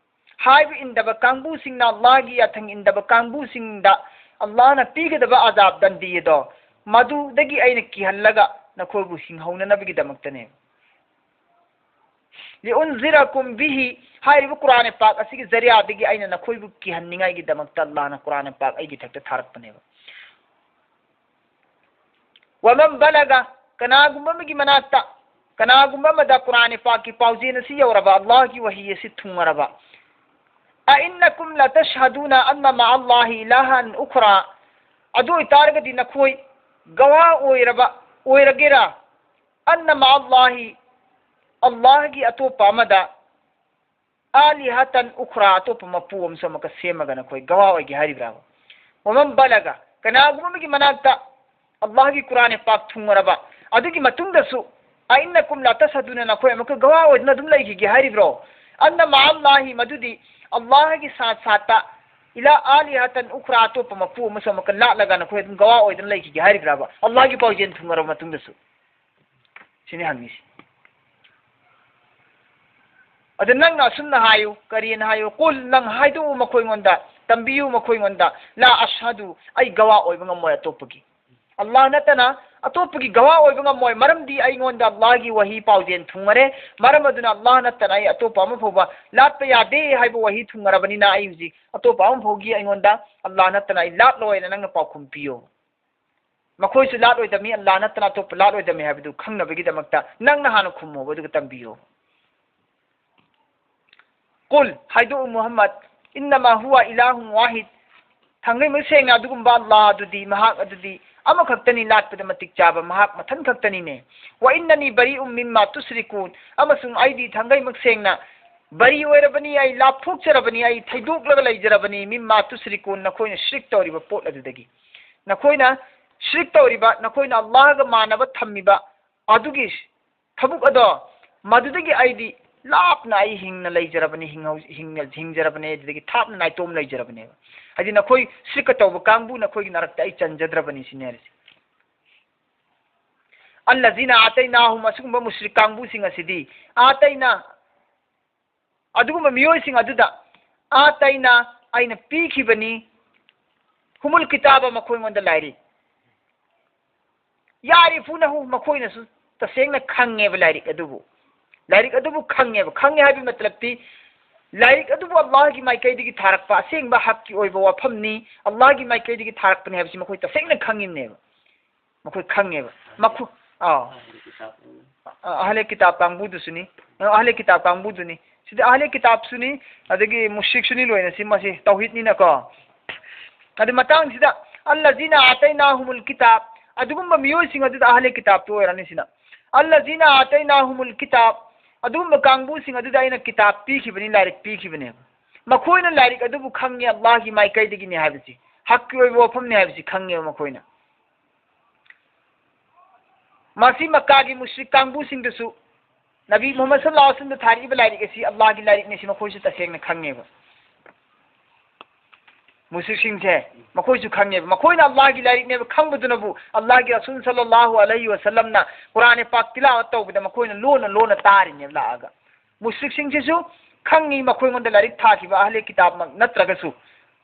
ꯍꯥꯏꯕ ꯏꯟꯗꯕ ꯀꯥꯡꯕꯨꯁꯤꯡꯅ, ꯑꯜꯂꯥꯍꯒꯤ ꯌꯥꯊꯪ ꯏꯟꯗꯕ ꯀꯥꯡꯕꯨꯁꯤꯡꯗ ꯑꯜꯂꯥꯍꯅ ꯄꯤꯒꯗꯕ ꯑꯖꯥꯕ ꯗꯟꯗꯤ ꯑꯗꯣ, ꯃꯗꯨꯗꯒꯤ ꯑꯩꯅ ꯀꯤꯍꯜꯂꯒ ꯅꯈꯣꯏꯕꯨ ꯍꯤꯡꯍꯧꯅꯅꯕꯒꯤꯗꯃꯛꯇꯅꯦ꯫ لأنذركم به, ꯍꯥꯏꯔꯤꯕ ꯀꯨꯔꯥꯟ ꯄꯥꯛ ꯑꯁꯤꯒꯤ ꯖꯔꯤꯌꯥꯗꯒꯤ ꯑꯩꯅ ꯅꯈꯣꯏꯕꯨ ꯀꯤꯍꯟꯅꯤꯡꯉꯥꯏꯒꯤꯗꯃꯛꯇ ꯑꯜꯂꯥꯍꯅ ꯀꯨꯔꯥꯟ ꯄꯥꯛ ꯑꯩꯒꯤ ꯏꯊꯛꯇ ꯊꯥꯔꯛꯄꯅꯦꯕ꯫ ومن بلغ, ꯀꯅꯥꯒꯨꯝꯕ ꯑꯃꯒꯤ ꯃꯅꯥꯛꯇ, ꯀꯅꯥꯒꯨꯝꯕ ꯑꯃꯗ ꯀꯨꯔꯥꯟ ꯄꯥꯛꯀꯤ ꯄꯥꯎꯖꯦꯜ ꯑꯁꯤ ꯌꯧꯔꯕ, ꯑꯜꯂꯥꯍꯒꯤ ꯋꯥꯍꯤ ꯑꯁꯤ ꯊꯨꯡꯉꯔꯕ, أئنكم لتشهدون أن مع الله إلها أخرى, ꯑꯗꯨ ꯑꯣꯏꯇꯥꯔꯒꯗꯤ ꯅꯈꯣꯏ ꯒꯋꯥ ꯑꯣꯏꯔꯕ, ꯑꯣꯏꯔꯒꯦꯔꯥ, أن مع الله, ꯑꯜꯂꯥꯍꯒꯤ ꯑꯇꯣꯞꯄ ꯑꯃꯗ, آلهة أخرى, ꯑꯇꯣꯞꯄ ꯃꯄꯨ ꯑꯃꯁꯨ ꯑꯃꯨꯛꯀ ꯁꯦꯝꯃꯒ ꯅꯈꯣꯏ ꯒꯋꯥ ꯑꯣꯏꯒꯦ ꯍꯥꯏꯔꯤꯕ꯭ꯔꯥꯕ? ومن بلغ, ꯀꯅꯥꯒꯨꯝꯕ ꯑꯃꯒꯤ ꯃꯅꯥꯛꯇ ꯑꯜꯂꯥꯍꯒꯤ ꯀꯨꯔꯥꯟ ꯄꯥꯛ ꯊꯨꯡꯉꯔꯕ, ꯑꯗꯨꯒꯤ ꯃꯇꯨꯡꯗꯁꯨ, أئنكم لتشهدون, ꯅꯈꯣꯏ ꯑꯃꯨꯛꯀ ꯒꯋꯥ ꯑꯣꯏꯗꯨꯅ ꯑꯗꯨꯝ ꯂꯩꯈꯤꯒꯦ ꯍꯥꯏꯔꯤꯕ꯭ꯔꯣ? أن مع الله, ꯃꯗꯨꯗꯤ ꯑꯜꯂꯥꯍꯒꯤ ꯁꯥꯠ ꯁꯥꯠꯇ, إلى آلهة أخرى, ꯑꯇꯣꯞꯄ ꯃꯄꯨ ꯑꯃꯁꯨ ꯑꯃꯨꯛꯀ ꯂꯥꯠꯂꯒ ꯅꯈꯣꯏ ꯑꯗꯨꯝ ꯒꯋꯥ ꯑꯣꯏꯗꯨꯅ ꯂꯩꯈꯤꯒꯦ ꯍꯥꯏꯔꯤꯕ꯭ꯔꯥꯕ, ꯑꯜꯂꯥꯍꯒꯤ ꯄꯥꯎꯖꯦꯜ ꯊꯨꯡꯉꯔꯕ ꯃꯇꯨꯡꯗꯁꯨ? ꯁꯤꯅꯤ ꯍꯪꯉꯤꯁꯤ꯫ ꯑꯗꯨ ꯅꯪꯅ ꯑꯁꯨꯝꯅ ꯍꯥꯏꯌꯨ, ꯀꯔꯤꯅ ꯍꯥꯏꯌꯨ? قل, ꯅꯪ ꯍꯥꯏꯗꯣꯛꯎ ꯃꯈꯣꯏꯉꯣꯟꯗ, ꯇꯝꯕꯤꯌꯨ ꯃꯈꯣꯏꯉꯣꯟꯗ, لا أشهد, ꯑꯩ ꯒꯋꯥ ꯑꯣꯏꯕ ꯉꯝꯃꯣꯏ ꯑꯇꯣꯞꯄꯒꯤ꯫ ꯑꯜꯂꯥꯍ ꯅꯠꯇꯅ ꯑꯇꯣꯞꯄꯒꯤ ꯒꯋꯥ ꯑꯣꯏꯕ ꯉꯝꯃꯣꯏ, ꯃꯔꯝꯗꯤ ꯑꯩꯉꯣꯟꯗ ꯑꯜꯂꯥꯍꯒꯤ ꯋꯥꯍꯤ ꯄꯥꯎꯖꯦꯜ ꯊꯨꯡꯉꯔꯦ, ꯃꯔꯝ ꯑꯗꯨꯅ ꯑꯜꯂꯥꯍ ꯅꯠꯇꯅ ꯑꯩ ꯑꯇꯣꯞꯄ ꯑꯃ ꯐꯥꯎꯕ ꯂꯥꯠꯄ ꯌꯥꯗꯦ ꯍꯥꯏꯕ ꯋꯥꯍꯤ ꯊꯨꯡꯉꯔꯕꯅꯤꯅ ꯑꯩ ꯍꯧꯖꯤꯛ ꯑꯇꯣꯞꯄ ꯑꯃ ꯐꯥꯎꯒꯤ ꯑꯩꯉꯣꯟꯗ ꯑꯜꯂꯥꯍ ꯅꯠꯇꯅ ꯑꯩ ꯂꯥꯠꯂꯣꯏꯅ ꯅꯪꯅ ꯄꯥꯎꯈꯨꯝ ꯄꯤꯌꯣ꯫ ꯃꯈꯣꯏꯁꯨ ꯂꯥꯠꯂꯣꯏꯗꯕꯅꯤ, ꯑꯜꯂꯥꯍ ꯅꯠꯇꯅ ꯑꯇꯣꯞꯄ ꯂꯥꯠꯂꯣꯏꯗꯕꯅꯤ ꯍꯥꯏꯕꯗꯨ ꯈꯪꯅꯕꯒꯤꯗꯃꯛꯇ ꯅꯪꯅ ꯍꯥꯟꯅ ꯈꯨꯝꯃꯣꯕ, ꯑꯗꯨꯒ ꯇꯝꯕꯤꯌꯣ꯫ قل, ꯍꯥꯏꯗꯣꯛꯎ ꯃꯨꯍꯝꯃꯗ, إنما هو إله واحد, ꯊꯥꯡꯒꯩꯃꯛ ꯁꯦꯡꯅ ꯑꯗꯨꯒꯨꯝꯕ ꯑꯜꯂꯥꯍ ꯑꯗꯨꯗꯤ, ꯃꯍꯥꯛ ꯑꯗꯨꯗꯤ ꯑꯃꯈꯛꯇꯅꯤ, ꯂꯥꯠꯄꯗ ꯃꯇꯤꯛ ꯆꯥꯕ ꯃꯍꯥꯛ ꯃꯊꯟ ꯈꯛꯇꯅꯤꯅꯦ꯫ وإنني بريء مما تشركون, ꯑꯃꯁꯨꯡ ꯑꯩꯗꯤ ꯊꯥꯡꯒꯩꯃꯛ ꯁꯦꯡꯅ ꯕꯔꯤ ꯑꯣꯏꯔꯕꯅꯤ, ꯑꯩ ꯂꯥꯞꯊꯣꯛꯆꯔꯕꯅꯤ, ꯑꯩ ꯊꯩꯗꯣꯛꯂꯒ ꯂꯩꯖꯔꯕꯅꯤ, مما تشركون, ꯅꯈꯣꯏꯅ ꯁꯤꯔꯤꯛ ꯇꯧꯔꯤꯕ ꯄꯣꯠ ꯑꯗꯨꯗꯒꯤ꯫ ꯅꯈꯣꯏꯅ ꯁꯤꯔꯤꯛ ꯇꯧꯔꯤꯕ, ꯅꯈꯣꯏꯅ ꯑꯜꯂꯥꯍꯒ ꯃꯥꯟꯅꯕ ꯊꯝꯃꯤꯕ ꯑꯗꯨꯒꯤ ꯊꯕꯛ ꯑꯗꯣ, ꯃꯗꯨꯗꯒꯤ ꯑꯩꯗꯤ ꯂꯥꯞꯅ ꯑꯩ ꯍꯤꯡꯅ ꯂꯩꯖꯔꯕꯅꯤ, ꯍꯤꯡꯍꯧ-, ꯍꯤꯡꯅ, ꯍꯤꯡꯖꯔꯕꯅꯤ, ꯑꯗꯨꯗꯒꯤ ꯊꯥꯞꯅ ꯅꯥꯏꯇꯣꯝ ꯂꯩꯖꯔꯕꯅꯦꯕ꯫ ꯍꯥꯏꯗꯤ ꯅꯈꯣꯏ ꯁꯤꯔꯤꯛ ꯇꯧꯕ ꯀꯥꯡꯕꯨ, ꯅꯈꯣꯏꯒꯤ ꯅꯔꯛꯇ ꯑꯩ ꯆꯟꯖꯗ꯭ꯔꯕꯅꯤ ꯁꯤꯅꯦ ꯍꯥꯏꯔꯤꯁꯦ꯫ الذين آتيناهم, ꯑꯁꯤꯒꯨꯝꯕ ꯃꯨꯁ꯭ꯔꯤꯛ ꯀꯥꯡꯕꯨꯁꯤꯡ ꯑꯁꯤꯗꯤ, آتينا, ꯑꯗꯨꯒꯨꯝꯕ ꯃꯤꯑꯣꯏꯁꯤꯡ ꯑꯗꯨꯗ, آتينا, ꯑꯩꯅ ꯄꯤꯈꯤꯕꯅꯤ, هم الكتاب, ꯃꯈꯣꯏꯉꯣꯟꯗ ꯂꯥꯏꯔꯤꯛ, يعرفونه, ꯃꯈꯣꯏꯅꯁꯨ ꯇꯁꯦꯡꯅ ꯈꯪꯉꯦꯕ ꯂꯥꯏꯔꯤꯛ ꯑꯗꯨꯕꯨ, ꯂꯥꯏꯔꯤꯛ ꯑꯗꯨꯕꯨ ꯈꯪꯉꯦꯕ꯫ ꯈꯪꯉꯦ ꯍꯥꯏꯕꯒꯤ ꯃꯇꯂꯕꯇꯤ, ꯂꯥꯏꯔꯤꯛ ꯑꯗꯨꯕꯨ ꯑꯜꯂꯥꯍꯒꯤ ꯃꯥꯏꯀꯩꯗꯒꯤ ꯊꯥꯔꯛꯄ ꯑꯁꯦꯡꯕ ꯍꯛꯀꯤ ꯑꯣꯏꯕ ꯋꯥꯐꯝꯅꯤ, ꯑꯜꯂꯥꯍꯒꯤ ꯃꯥꯏꯀꯩꯗꯒꯤ ꯊꯥꯔꯛꯄꯅꯤ ꯍꯥꯏꯕꯁꯤ ꯃꯈꯣꯏ ꯇꯁꯦꯡꯅ ꯈꯪꯉꯤꯕꯅꯦꯕ꯫ ꯃꯈꯣꯏ ꯈꯪꯉꯦꯕ꯫ ꯃꯈꯣꯏ, ꯑꯥ꯫ ꯑ, ꯑꯍꯂꯦ ꯀꯤꯇꯥꯕ ꯀꯥꯡꯕꯨꯗꯨꯁꯨꯅꯤ꯫ ꯑ, ꯑꯍꯂꯦ ꯀꯤꯇꯥꯕ ꯀꯥꯡꯕꯨꯗꯨꯅꯤ꯫ ꯁꯤꯗꯤ ꯑꯍꯂꯦ ꯀꯤꯇꯥꯕꯁꯨꯅꯤ, ꯑꯗꯒꯤ ꯃꯨꯁ꯭ꯔꯤꯛꯁꯨꯅꯤ ꯂꯣꯏꯅ ꯁꯤ, ꯃꯁꯤ ꯇꯧꯍꯤꯗꯅꯤꯅꯀꯣ꯫ ꯑꯗꯨ ꯃꯇꯥꯡꯁꯤꯗ, "ꯑꯜꯂꯖꯤꯅ ꯑꯥꯇꯩꯅꯥꯍꯨꯃꯨꯜ ꯀꯤꯇꯥꯕ", ꯑꯗꯨꯒꯨꯝꯕ ꯃꯤꯑꯣꯏꯁꯤꯡ ꯑꯗꯨꯗ ꯑꯍꯂꯦ ꯀꯤꯇꯥꯕꯇꯨ ꯑꯣꯏꯔꯅꯤ ꯁꯤꯅ꯫ "ꯑꯜꯂꯖꯤꯅ ꯑꯥꯇꯩꯅꯥꯍꯨꯃꯨꯜ ꯀꯤꯇꯥꯕ", ꯑꯗꯨꯒꯨꯝꯕ ꯀꯥꯡꯕꯨꯁꯤꯡ ꯑꯗꯨꯗ ꯑꯩꯅ ꯀꯤꯇꯥꯕ ꯄꯤꯈꯤꯕꯅꯤ, ꯂꯥꯏꯔꯤꯛ ꯄꯤꯈꯤꯕꯅꯦꯕ꯫ ꯃꯈꯣꯏꯅ ꯂꯥꯏꯔꯤꯛ ꯑꯗꯨꯕꯨ ꯈꯪꯉꯤ, ꯑꯜꯂꯥꯍꯒꯤ ꯃꯥꯏꯀꯩꯗꯒꯤꯅꯤ ꯍꯥꯏꯕꯁꯤ, ꯍꯛꯀꯤ ꯑꯣꯏꯕ ꯋꯥꯐꯝꯅꯤ ꯍꯥꯏꯕꯁꯤ ꯈꯪꯉꯦꯕ ꯃꯈꯣꯏꯅ꯫ ꯃꯁꯤ ꯃꯛꯀꯥꯒꯤ ꯃꯨꯁ꯭ꯔꯤꯛ ꯀꯥꯡꯕꯨꯁꯤꯡꯗꯨꯁꯨ ꯅꯕꯤ ꯃꯨꯍꯝꯃꯗ ꯁꯜꯂꯜꯂꯥꯍꯨ ꯑꯂꯩꯍꯤ ꯋꯁꯜꯂꯝꯗ ꯊꯥꯔꯛꯏꯕ ꯂꯥꯏꯔꯤꯛ ꯑꯁꯤ ꯑꯜꯂꯥꯍꯒꯤ ꯂꯥꯏꯔꯤꯛꯅꯤ ꯁꯤ ꯃꯈꯣꯏꯁꯨ ꯇꯁꯦꯡꯅ ꯈꯪꯉꯦꯕ꯫ ꯃꯨꯁ꯭ꯔꯤꯛꯁꯤꯡꯁꯦ ꯃꯈꯣꯏꯁꯨ ꯈꯪꯉꯦꯕ꯫ ꯃꯈꯣꯏꯅ ꯑꯜꯂꯥꯍꯒꯤ ꯂꯥꯏꯔꯤꯛꯅꯦꯕ ꯈꯪꯕꯗꯨꯅꯕꯨ ꯑꯜꯂꯥꯍꯒꯤ ꯔꯁꯨꯜ ꯁꯜꯂꯜꯂꯥꯍꯨ ꯑꯂꯩꯍꯤ ꯋꯁꯜꯂꯝꯅ ꯀꯨꯔꯥꯟ ꯄꯥꯛ ꯇꯤꯂꯥꯋꯠ ꯇꯧꯕꯗ ꯃꯈꯣꯏꯅ ꯂꯣꯟꯅ ꯂꯣꯟꯅ ꯇꯥꯔꯤꯅꯦꯕ ꯂꯥꯛꯑꯒ꯫ ꯃꯨꯁ꯭ꯔꯤꯛꯁꯤꯡꯁꯤꯁꯨ ꯈꯪꯉꯤ, ꯃꯈꯣꯏꯉꯣꯟꯗ ꯂꯥꯏꯔꯤꯛ ꯊꯥꯈꯤꯕ ꯑꯍꯂꯦ ꯀꯤꯇꯥꯕꯃꯛ ꯅꯠꯇ꯭ꯔꯒꯁꯨ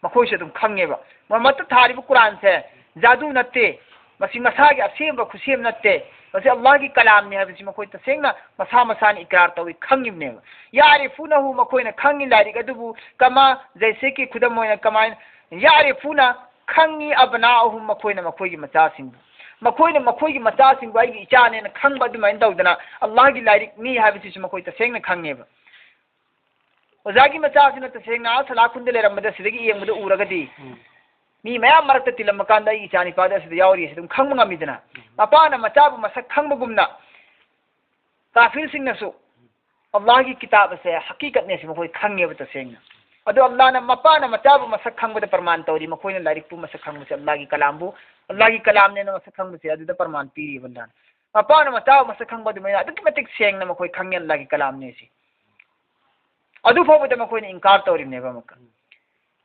ꯃꯈꯣꯏꯁꯨ ꯑꯗꯨꯝ ꯈꯪꯉꯦꯕ꯫ ꯃꯃꯠꯇ ꯊꯥꯔꯤꯕ ꯀꯨꯔꯥꯟꯁꯦ ꯖꯥꯗꯨ ꯅꯠꯇꯦ, ꯃꯁꯤ ꯃꯁꯥꯒꯤ ꯑꯁꯦꯡꯕ ꯈꯨꯠꯁꯦꯝ ꯅꯠꯇꯦ, ꯃꯁꯤ ꯑꯜꯂꯥꯍꯒꯤ ꯀꯂꯥꯝꯅꯤ ꯍꯥꯏꯕꯁꯤ ꯃꯈꯣꯏ ꯇꯁꯦꯡꯅ ꯃꯁꯥ ꯃꯁꯥꯅ ꯏꯀ꯭ꯔꯥꯔ ꯇꯧꯏ, ꯈꯪꯉꯤꯕꯅꯦꯕ꯫ ꯌꯥꯔꯤꯐꯨꯅꯍꯨ, ꯃꯈꯣꯏꯅ ꯈꯪꯉꯤ ꯂꯥꯏꯔꯤꯛ ꯑꯗꯨꯕꯨ, ꯀꯃꯥ, ꯖꯩꯁꯦ ꯀꯤ, ꯈꯨꯗꯝ ꯑꯣꯏꯅ ꯀꯃꯥꯏꯅ, ꯌꯥꯔꯤꯐꯨꯅ, ꯈꯪꯉꯤ, ꯑꯕꯅꯥꯑꯍꯨꯝ, ꯃꯈꯣꯏꯅ ꯃꯈꯣꯏꯒꯤ ꯃꯆꯥꯁꯤꯡꯕꯨ, ꯃꯈꯣꯏꯅ ꯃꯈꯣꯏꯒꯤ ꯃꯆꯥꯁꯤꯡꯕꯨ ꯑꯩꯒꯤ ꯏꯆꯥꯅꯦꯅ ꯈꯪꯕ ꯑꯗꯨꯃꯥꯏꯅ ꯇꯧꯗꯅ ꯑꯜꯂꯥꯍꯒꯤ ꯂꯥꯏꯔꯤꯛꯅꯤ ꯍꯥꯏꯕꯁꯤꯁꯨ ꯃꯈꯣꯏ ꯇꯁꯦꯡꯅ ꯈꯪꯉꯦꯕ꯫ ꯑꯣꯖꯥꯒꯤ ꯃꯆꯥꯁꯤꯅ ꯇꯁꯦꯡꯅ ꯑꯥ ꯁꯂꯥꯈꯨꯟꯗ ꯂꯩꯔꯝꯕꯗ ꯁꯤꯗꯒꯤ ꯌꯦꯡꯕꯗ ꯎꯔꯒꯗꯤ, ꯎꯝ꯫ ꯃꯤ ꯃꯌꯥꯝ ꯃꯔꯛꯇ ꯇꯤꯜꯂꯝꯕ ꯀꯥꯟꯗ ꯑꯩꯒꯤ ꯏꯆꯥ ꯅꯤꯄꯥꯗ ꯑꯁꯤꯗ ꯌꯥꯎꯔꯤ ꯑꯁꯤ ꯑꯗꯨꯝ ꯈꯪꯕ ꯉꯝꯃꯤꯗꯅ꯫ ꯎꯝ꯫ ꯃꯄꯥꯅ ꯃꯆꯥꯕꯨ ꯃꯁꯛ ꯈꯪꯕꯒꯨꯝꯅ ꯀꯥꯐꯤꯔꯁꯤꯡꯅꯁꯨ ꯑꯜꯂꯥꯍꯒꯤ ꯀꯤꯇꯥꯕ ꯑꯁꯦ ꯍꯀꯤꯀꯠꯅꯦ ꯑꯁꯤ ꯃꯈꯣꯏ ꯈꯪꯉꯦꯕ ꯇꯁꯦꯡꯅ꯫ ꯑꯗꯣ ꯑꯜꯂꯥꯍꯅ, ꯃꯄꯥꯅ ꯃꯆꯥꯕꯨ ꯃꯁꯛ ꯈꯪꯕꯗ ꯄ꯭ꯔꯃꯥꯟ ꯇꯧꯔꯤ, ꯃꯈꯣꯏꯅ ꯂꯥꯏꯔꯤꯛꯄꯨ ꯃꯁꯛ ꯈꯪꯕꯁꯦ, ꯑꯜꯂꯥꯍꯒꯤ ꯀꯂꯥꯝꯕꯨ ꯑꯜꯂꯥꯍꯒꯤ ꯀꯂꯥꯝꯅꯦꯅ ꯃꯁꯛ ꯈꯪꯕꯁꯦ ꯑꯗꯨꯗ ꯄ꯭ꯔꯃꯥꯟ ꯄꯤꯔꯤꯕ ꯑꯜꯂꯥꯍꯅ꯫ ꯃꯄꯥꯅ ꯃꯆꯥꯕꯨ ꯃꯁꯛ ꯈꯪꯕ ꯑꯗꯨꯃꯥꯏꯅ ꯑꯗꯨꯛꯀꯤ ꯃꯇꯤꯛ ꯁꯦꯡꯅ ꯃꯈꯣꯏ ꯈꯪꯉꯦ ꯑꯜꯂꯥꯍꯒꯤ ꯀꯂꯥꯝꯅꯦ ꯁꯤ꯫ ꯑꯗꯨ ꯐꯥꯎꯕꯗ ꯃꯈꯣꯏꯅ ꯏꯟꯀꯥꯔ ꯇꯧꯔꯤꯕꯅꯦꯕ ꯑꯃꯨꯛꯀ꯫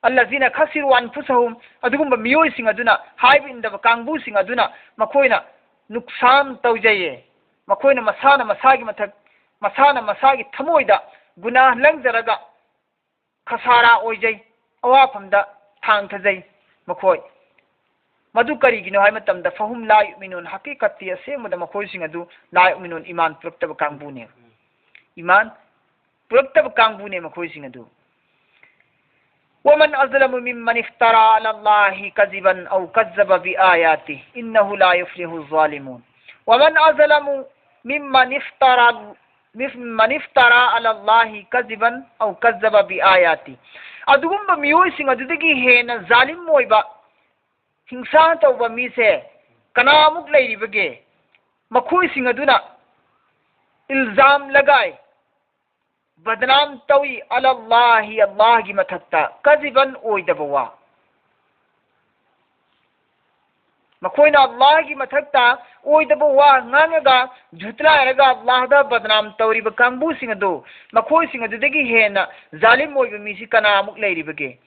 "ꯑꯜꯂꯖꯤꯅ ꯈꯁꯤꯔꯨ ꯑꯟꯐꯨꯁꯍꯨꯝ", ꯑꯗꯨꯒꯨꯝꯕ ꯃꯤꯑꯣꯏꯁꯤꯡ ꯑꯗꯨꯅ, ꯍꯥꯏꯕ ꯏꯟꯗꯕ ꯀꯥꯡꯕꯨꯁꯤꯡ ꯑꯗꯨꯅ ꯃꯈꯣꯏꯅ ꯅꯨꯛꯁꯥꯟ ꯇꯧꯖꯩꯌꯦ꯫ ꯃꯈꯣꯏꯅ ꯃꯁꯥꯅ ꯃꯁꯥꯒꯤ ꯃꯊꯛ, ꯃꯁꯥꯅ ꯃꯁꯥꯒꯤ ꯊꯃꯣꯏꯗ ꯒꯨꯅꯥꯍ ꯂꯪꯖꯔꯒ ꯈꯁꯥꯔꯥ ꯑꯣꯏꯖꯩ, ꯑꯋꯥꯐꯝꯗ ꯊꯥꯡꯊꯖꯩ ꯃꯈꯣꯏ꯫ ꯃꯗꯨ ꯀꯔꯤꯒꯤꯅꯣ ꯍꯥꯏꯕ ꯃꯇꯝꯗ, "ꯐꯍꯨꯝ ꯂꯥ ꯌꯨꯃꯤꯅꯨꯟ", ꯍꯀꯤꯀꯠꯇꯤ ꯑꯁꯦꯡꯕꯗ ꯃꯈꯣꯏꯁꯤꯡ ꯑꯗꯨ ꯂꯥ ꯌꯨꯃꯤꯅꯨꯟ, ꯏꯃꯥꯟ ꯄꯨꯔꯛꯇꯕ ꯀꯥꯡꯕꯨꯅꯦꯕ꯫ ꯏꯃꯥꯟ ꯄꯨꯔꯛꯇꯕ ꯀꯥꯡꯕꯨꯅꯦ ꯃꯈꯣꯏꯁꯤꯡ ꯑꯗꯨ꯫ ومن أظلم ممن افترى على الله كذبا أو كذب بآياته إنه لا يفلح الظالمون. ومن أظلم ممن افترى ممن افترى على الله كذبا أو كذب بآياته. ꯑꯗꯨꯒꯨꯝꯕ ꯃꯤꯑꯣꯏꯁꯤꯡ ꯑꯗꯨꯗꯒꯤ ꯍꯦꯟꯅ ꯖꯥꯂꯤꯝ ꯑꯣꯏꯕ, ꯍꯤꯡꯁꯥ ꯇꯧꯕ ꯃꯤꯁꯦ ꯀꯅꯥꯃꯨꯛ ꯂꯩꯔꯤꯕꯒꯦ? ꯃꯈꯣꯏꯁꯤꯡ ꯑꯗꯨꯅ ꯏꯜꯖꯥꯝ ꯂꯒꯥꯏ, ꯕꯗꯅꯥꯝ ꯇꯧꯏ, ꯑꯂꯜꯂꯥꯍꯤ, ꯑꯜꯂꯥꯍꯒꯤ ꯃꯊꯛꯇ, ꯀꯖꯤꯕꯟ, ꯑꯣꯏꯗꯕ ꯋꯥ꯫ ꯃꯈꯣꯏꯅ ꯑꯜꯂꯥꯍꯒꯤ ꯃꯊꯛꯇ ꯑꯣꯏꯗꯕ ꯋꯥ ꯉꯥꯡꯉꯒ, ꯖꯨꯇꯂꯥꯏꯔꯒ ꯑꯜꯂꯥꯍꯗ ꯕꯗꯅꯥꯝ ꯇꯧꯔꯤꯕ ꯀꯥꯡꯕꯨꯁꯤꯡ ꯑꯗꯨ, ꯃꯈꯣꯏꯁꯤꯡ ꯑꯗꯨꯗꯒꯤ ꯍꯦꯟꯅ ꯖꯥꯂꯤꯝ ꯑꯣꯏꯕ ꯃꯤꯁꯤ ꯀꯅꯥꯃꯨꯛ ꯂꯩꯔꯤꯕꯒꯦ?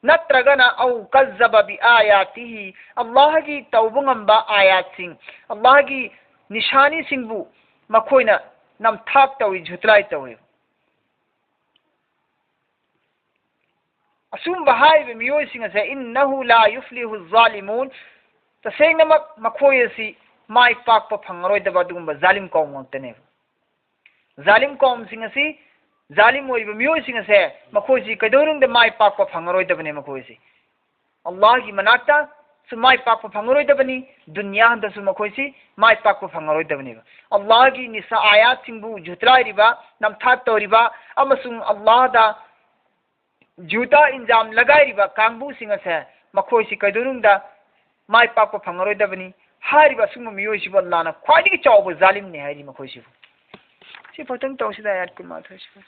ꯅꯠꯇ꯭ꯔꯒꯅ, "ꯑꯧ ꯀꯖꯕ ꯕꯤ ꯑꯥꯌꯥꯇꯤꯍꯤ", ꯑꯜꯂꯥꯍꯒꯤ ꯇꯧꯕ ꯉꯝꯕ ꯑꯥꯌꯥꯠꯁꯤꯡ, ꯑꯜꯂꯥꯍꯒꯤ ꯅꯤꯁꯥꯅꯤꯁꯤꯡꯕꯨ ꯃꯈꯣꯏꯅ ꯅꯝꯊꯥꯛ ꯇꯧꯏ, ꯖꯨꯇꯂꯥꯏ ꯇꯧꯏ꯫ ꯑꯁꯨꯝꯕ ꯍꯥꯏꯔꯤꯕ ꯃꯤꯑꯣꯏꯁꯤꯡ ꯑꯁꯦ, "ꯏꯟꯅꯍꯨ ꯂꯥ ꯌꯨꯐ꯭ꯂꯤꯍꯨ ꯖꯥꯂꯤꯃꯨꯟ", ꯇꯁꯦꯡꯅꯃꯛ ꯃꯈꯣꯏ ꯑꯁꯤ ꯃꯥꯏ ꯄꯥꯛꯄ ꯐꯪꯉꯔꯣꯏꯗꯕ ꯑꯗꯨꯒꯨꯝꯕ ꯖꯥꯂꯤꯝ ꯀꯧꯝ ꯉꯥꯛꯇꯅꯦꯕ꯫ ꯖꯥꯂꯤꯝ ꯀꯧꯝꯁꯤꯡ ꯑꯁꯤ, ꯖꯥꯂꯤꯝ ꯑꯣꯏꯔꯤꯕ ꯃꯤꯑꯣꯏꯁꯤꯡ ꯑꯁꯦ, ꯃꯈꯣꯏꯁꯤ ꯀꯩꯗꯧꯅꯨꯡꯗ ꯃꯥꯏ ꯄꯥꯛꯄ ꯐꯪꯉꯔꯣꯏꯗꯕꯅꯦ꯫ ꯃꯈꯣꯏꯁꯤ ꯑꯜꯂꯥꯍꯒꯤ ꯃꯅꯥꯛꯇꯁꯨ ꯃꯥꯏ ꯄꯥꯛꯄ ꯐꯪꯉꯔꯣꯏꯗꯕꯅꯤ, ꯗꯨꯅꯤꯌꯥꯗꯁꯨ ꯃꯈꯣꯏꯁꯤ ꯃꯥꯏ ꯄꯥꯛꯄ ꯐꯪꯉꯔꯣꯏꯗꯕꯅꯦꯕ꯫ ꯑꯜꯂꯥꯍꯒꯤ ꯅꯤꯁꯥ ꯑꯥꯌꯥꯠꯁꯤꯡꯕꯨ ꯖꯨꯇꯂꯥꯏꯔꯤꯕ, ꯅꯝꯊꯥꯛ ꯇꯧꯔꯤꯕ ꯑꯃꯁꯨꯡ ꯑꯜꯂꯥꯍꯗ ꯖꯨꯇꯥ ꯏꯟꯖꯥꯝ ꯂꯒꯥꯏꯔꯤꯕ ꯀꯥꯡꯕꯨꯁꯤꯡ ꯑꯁꯦ, ꯃꯈꯣꯏꯁꯤ ꯀꯩꯗꯧꯅꯨꯡꯗ ꯃꯥꯏ ꯄꯥꯛꯄ ꯐꯪꯉꯔꯣꯏꯗꯕꯅꯤ꯫ ꯍꯥꯏꯔꯤꯕ ꯑꯁꯨꯝꯕ ꯃꯤꯑꯣꯏꯁꯤꯕꯨ ꯑꯜꯂꯥꯍꯅ ꯈ꯭ꯋꯥꯏꯗꯒꯤ ꯆꯥꯎꯕ ꯖꯥꯂꯤꯝꯅꯤ ꯍꯥꯏꯔꯤ ꯃꯈꯣꯏꯁꯤꯕꯨ꯫ ꯁꯤ ꯐꯇꯪ ꯇꯧꯁꯤꯗ, ꯑꯥꯌꯥꯠ ꯀꯨꯟꯃꯥꯊꯣꯏꯁꯤꯕꯨ꯫